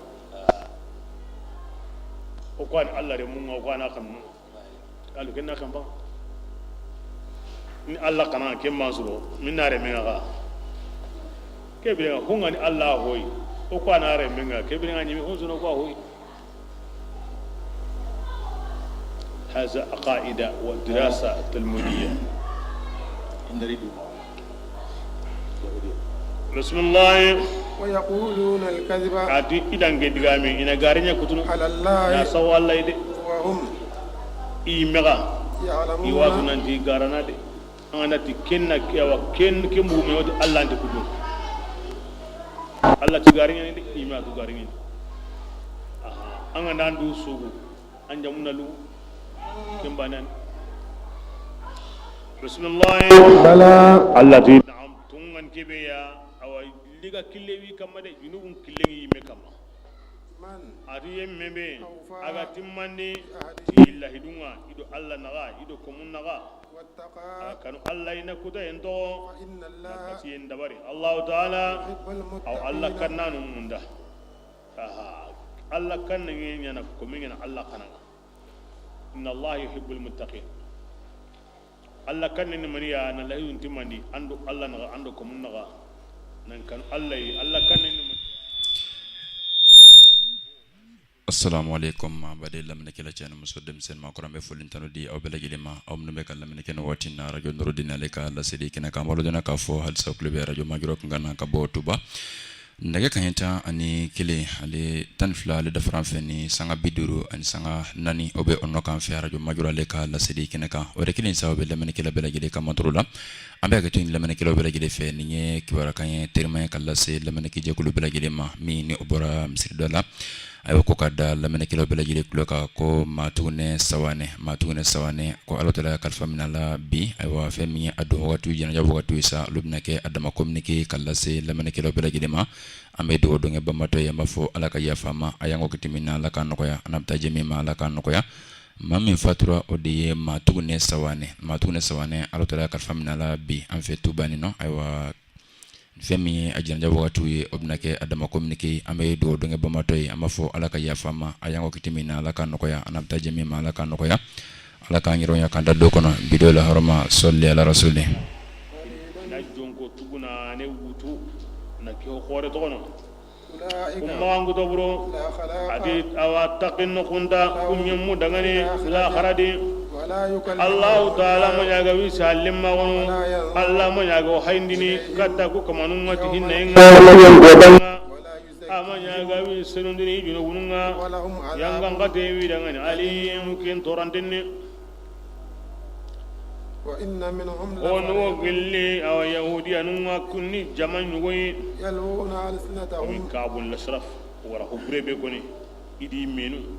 O ko an Allah de mun, o ko an kan mun. Alu ken na kan banga. Ni Allah kana ken mansuro, min na re men ga. Ke bi ga hunga ni Allah hoyi. O ko an re men ga. Ke bi ga ni hon suno ko hoyi. هذا عقائد ودراسة تلمودية. بسم الله. ويقولون الكذب. A ti i da ke digame, i na gariɲa kutunu. على الله. Na sawa Allah de. وهم. I mega. يعلمون. I wa tu nan ti garana de. An ga na ti ken na ke wa ken, ken bu me wati Allah nti kudu. Allah ti gariɲa ni de, i ma tu gariɲa ni. Aha, an ga na ndu sugu, an jamuna lu, ken banan. Bismillah. بلى. Allah ti, na'am, tungan kebe ya, awa liga kille wi kamma de, junubun kille wi me kamma. من A ti yemme be, أوفى a ga timmandi, بعهده ti lahidunga, i do Allah naga, i do komun naga. واتقى A kanu Allah i na kuta en to. فإن الله Na bati en dabari. Allah Ta'ala, يحب aw Allah المتقين. Kannanu munda. Aha. Allah kanna nge ɲana ko mi ɲana Allah kananga. إن الله يحب المتقين. Allah kanne ni maniya na lahidun timmandi, an do Allah naga, an do komun naga. Nan kanu Allah yi, Allah kanne ni maniya. Assalamu alaikum, ma bade lamine kila cani muso denmisɛnnin ma kɔrɔ, an bɛ foli tanu di aw bɛɛ lajɛlen ma. Aw minnu bɛ ka lamini kɛ ni waati in na, Radio Nurudin ale ka laseli kɛnɛ kan, an b'aw ladɔnniya k'a fɔ halisa, aw tulo bɛ Radio Majura kunkan na ka bɔ Tuba. Nɛgɛ kanɲɛ tan ani kelen, ale tan ni fila, ale dafara fɛ ni sanga bi duuru ani sanga naani, o bɛ o nɔ kan fɛ, Radio Majura ale ka laseli kɛnɛ kan. O de kelen sa, o bɛ lamɛnnikɛla bɛɛ lajɛlen ka matɔrɔ la. An bɛ hakɛ to nin lamɛnnikɛlaw bɛɛ lajɛlen fɛ, nin ye kibaruyakan ye, terima ye ka lase lamɛnnikɛjɛkulu bɛɛ lajɛlen ma, min ni o bɔra misiri dɔ la. Ayiwa, ko ka da lamɛnnikɛlaw bɛɛ lajɛlen tulo kan, ko Matugune Sawane, Matugune Sawane, ko Ala Taala kalifa minɛ a la bi, ayiwa, fɛn min ye a don wagati, jɛnɛja wagati sa, olu bɛna kɛ a dama communiqué ka lase lamɛnnikɛlaw bɛɛ lajɛlen ma. An bɛ dugawu don kɛ banbaatɔ ye, an b'a fɔ Ala ka yafa a ma, a y'an ko kiti min na, Ala ka nɔgɔya, an bɛ taa jɛ min ma, Ala ka nɔgɔya. Maa min fatura, o de ye Matugune Sawane, Matugune Sawane, Ala Taala kalifa minɛ a la bi, an fɛ Tuba nin nɔ, ayiwa, fɛn min ye a jɛnɛja wagatiw ye, o bɛna kɛ a dama communiqué. An bɛ dugawu don kɛ banbaatɔ ye, an b'a fɔ Ala ka yafa a ma, a y'an ko kiti min na, Ala ka nɔgɔya, an bɛ taa jɛ min ma, Ala ka nɔgɔya. Ala k'an yɛrɛ ɲa k'an da don kɔnɔ, bi do la hɔrɔma, sɔli ala rasuli. Na jonko tuguna ne wutu na ke xore togono. Kuma an gudo bro. Adi awa taqin no kunda kunye mu dangane la kharadi. Allahu Ta'ala ma ɲaga wi sallim ma wono. Allah ma ɲaga o hayndini katta ku kamanun ngati hinna inga. Ama ɲaga wi senundini junubununga. Yanga ngate wi dangane alim kin torandinni. وإن منهم Ono لفريقا gilli awa Yahudiyanunga kunni jaman ɲugoyi. يلوون ألسنتهم Omi Kabul Lashraf wara hubure be koni. Idi menu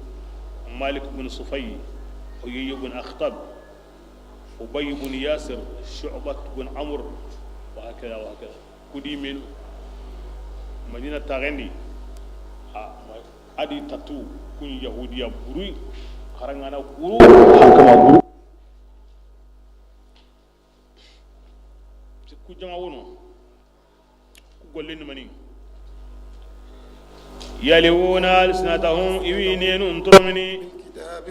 Malik bin Sufay, Huyay bin Akhtab, Ubay bin Yasir, Shu'bat bin Amr, wa hakada wa hakada. Kudi menu Madina tagendi. A, adi tatu kun Yahudiya buru, harangana buru, hankama buru. Ku jama wono. Ku golle ni mani. Yalwuna alsinatahum, i wi nenu ntoromini.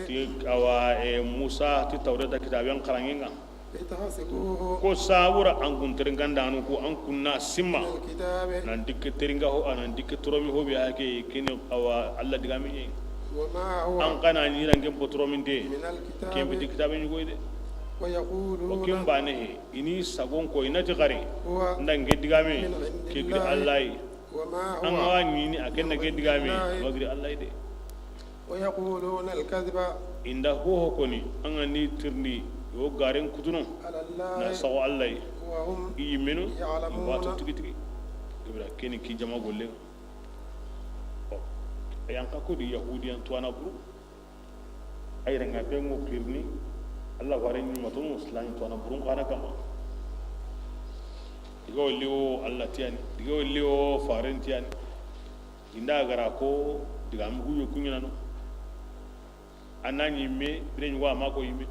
Ti awa, e, Musa ti Tawreta kitaben xaranŋen ŋa. Ko sabura an kun terinkandanu ko an kunna simma. Nan dikke terinka ho, anan dikke toromi ho be hake kini awa Allah digami ɲe. An kana ni ran ken potorominte. Ken biti kitabe ɲugoy de. O ken bane he, ini sagon ko inati xari. Nda nge digame ke gidi Allah yi. An ga wa ɲiini a ken na ke digaame, a ma giri Alla yi de. ويقولون الكذب. I nda hoho koni, an ga ni tirindi, yo garen kutuno, على الله na sago Alla yi. وهم I yimmenu, يعلمون. I wa tu tigi tigi. Ibra keni ki jama golle. Bon, yan ka ko di Yahudiyan tuwana buru. Ay ranga be ngo kirni, Alla faren ni mato mo islam tuwana burun kana kama. Diga wolli wo Alla tiyani, diga wolli wo faren tiyani. Inda gara ko diga mugu yo kunyana no. Anani me bire ni wa ma ko yime.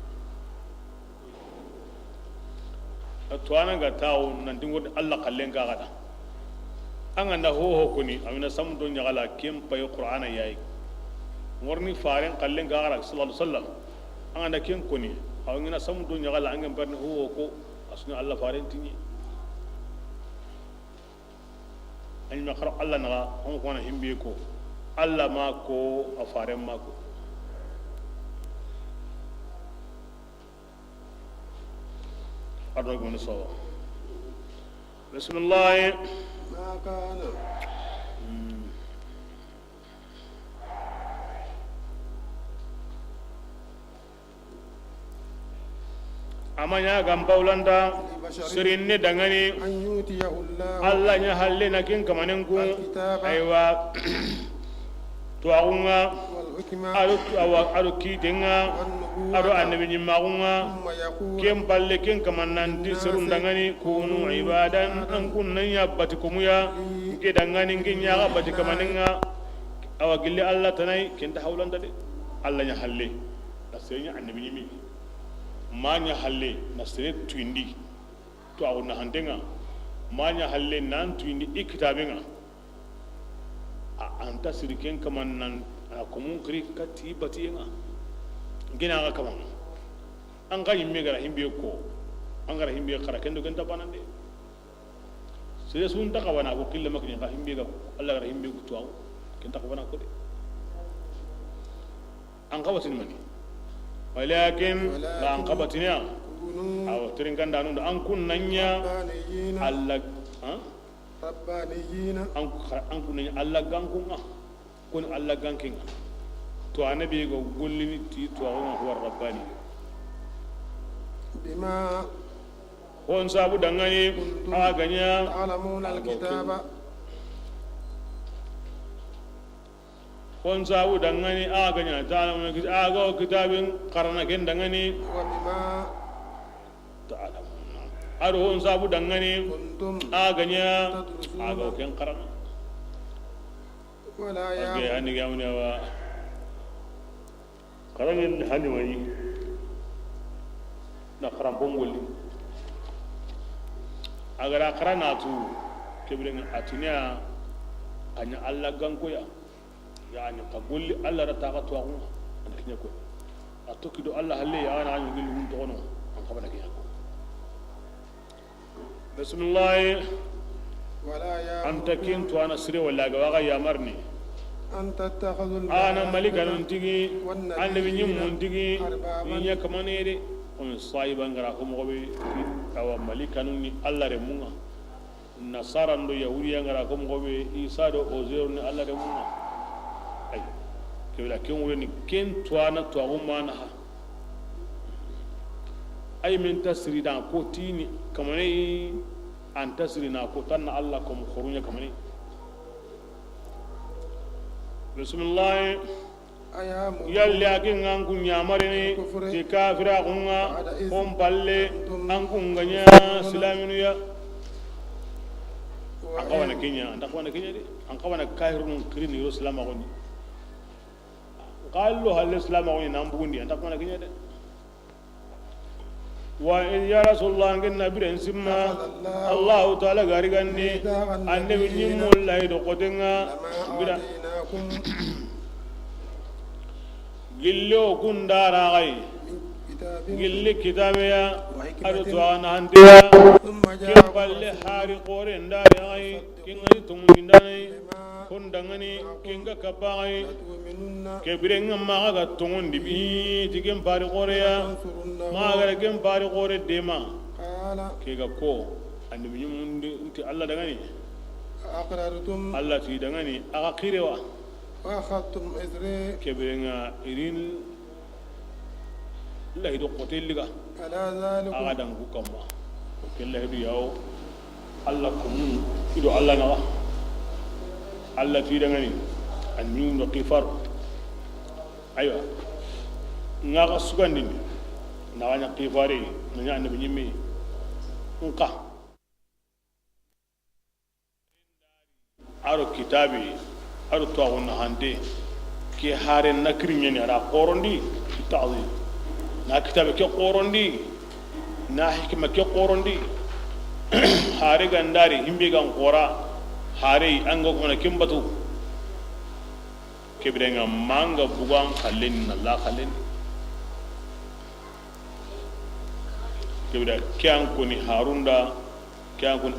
To an ga tawo nan dingo Alla kallen ga gada. An ga nda hoho koni, a wa i na samu do ɲaxala ken pay Qur'ana yayi. Ngorni faren kallen ga gara sallallahu alaihi wasallam. An ga nda ken koni, a wa i na samu do ɲaxala an ga barni hoho ko, a su ni Alla faren tiɲi. An ma xara Alla naxa, an ko na himbe ko. Alla ma ko, a faren ma ko. Ado goni so. Bismillah. ما كان. A ma ɲa gan pawlanta sirinne dangani. أن يؤتيه الله Alla ɲa halle na ken kamanen ku. الكتاب Aywa. Tuwaxunga. والحكمة Ado, awa, ado kitenga. والنبوة Ado annabi ɲimmaxunga. ثم يقول Ken palle ken kaman nanti serun dangani, كونوا عبادا An kun na ɲa bati komuya. Nke dangani nke ɲaxa bati kamanenga. Awa gilli Alla tanai kenta hawlanta de. Alla ɲa halle na sere ɲa annabi ɲimi. Ma ɲa halle na sere tuyindi. To awo na handenga. Ma ɲa halle nan tuyindi i kitabenga. A anta siri ken kaman nan a komun kiri kati batiyenga. Gina ga kaman. An ga yimme gara himbe ko. An gara himbe xara kendo kenta banande. Sere sun ta xawana ko kille makini xa himbe ga Alla gara himbe ko tuwawo. Ken ta xawana ko de. An xabatin mani. Walakin la an xabatina. Awa terin kanda nun an kun na ɲa. Alla ha? ربانيين An kun na ɲa Alla gankunga. Kun Alla gankinga. To annabi go gollini ti to huwa rabbani. بما Hon sabu dangani a ganya تعلمون الكتاب Hon sabu dangani a ganya ta'lamuna kit-, a ga kitabin qarana ken dangani. وبما Ta'lamuna. Ado hon sabu dangani كنتم a ganya تدرسون a ga ken qarana. ولا Age يأمر ani gamne wa. Xaraŋen hani wayi na xaran bongolli. A ga ra xara na tu kebirenŋa a tiniya a ɲa Alla gankoya. Yani xa golli Alla ra taxa tuwaxu an da kiɲa ko. A toki do Alla halle ya na ɲi gilli hun toxono an xabana kiɲa ko. Bismillahi. ولا يأمركم Anta kin to ana sire wala ga waga yamarni. أن تتخذوا الملائكة Ana malikanun tigi, والنبيين annabi ɲimmun tigi, أربابا i ɲa kamane de. On sahiba ngara ko moxo be, awa malikanun ni Alla remunga. Nasara ndo yahudiya ngara ko moxo be, Isa do Ozeru ni Alla remunga. Ay. Kebila ken wure ni ken to ana to agumana ha. Ay men tasiri dan ko tini kamane. An tasiri na ko tanna Alla ko mo xorunya kamani. Bismillah. Yalli a ke ŋa an kun ɲamarini ti kafira kun ŋa, kon palle an kun ga ɲa silaminu ya. An xawana ke ɲa, an ta xawana ke ɲa de. An xawana kafirunun kirini yo silamaxu ni. Xallo halle silamaxu ni nan bugundi, an ta xawana ke ɲa de. Wa in ya Rasulullah, an ken na biren simma, Allahu Taala ga ri gandi annabi ɲimmun layi do xoten ŋa bira. Gilli o kun da ra xa yi, gilli kitabe ya, a do to a na hante ya, ken palle hari xoren da ra xa yi. Ken ŋa ni tonŋundindaana yi, kon danŋa ni, ken ga kappa xa yi. Ke biren ŋa maxa ga tonŋundi bi, ti ken pari xoore ya. Maxa ga ra ken pari xoore dema. Ke ga ko, annabi ɲimmun di, nti Alla danŋa ni. أقررتم. Alla ti dangani, axa xirewa. وأخذتم إصري. Ke bire ŋa i ri n lahido xote liga. على ذلكم. Axa dangu kamma. Ke lahidu yawo. Alla komu i do Alla naxa. Alla ti dangani, a ɲundo xifar. Aywa. Ŋa xa sugandini. Na xa ɲa xifare, na ɲa annabi ɲimme. Nxa. A ro kitabe, a ro tuwaxu naxante, ke hare na kiri ɲeni, a ra xorondi, fi ta'zim. Na kitabe ke xorondi, na hikima ke xorondi. Hare ga ndari, himbe ga n xora, hare an ga kona ken batu. Ke bire ŋa ma n ga bugan xallen, na la xallen. Ke bire ke an koni harunda, ke an koni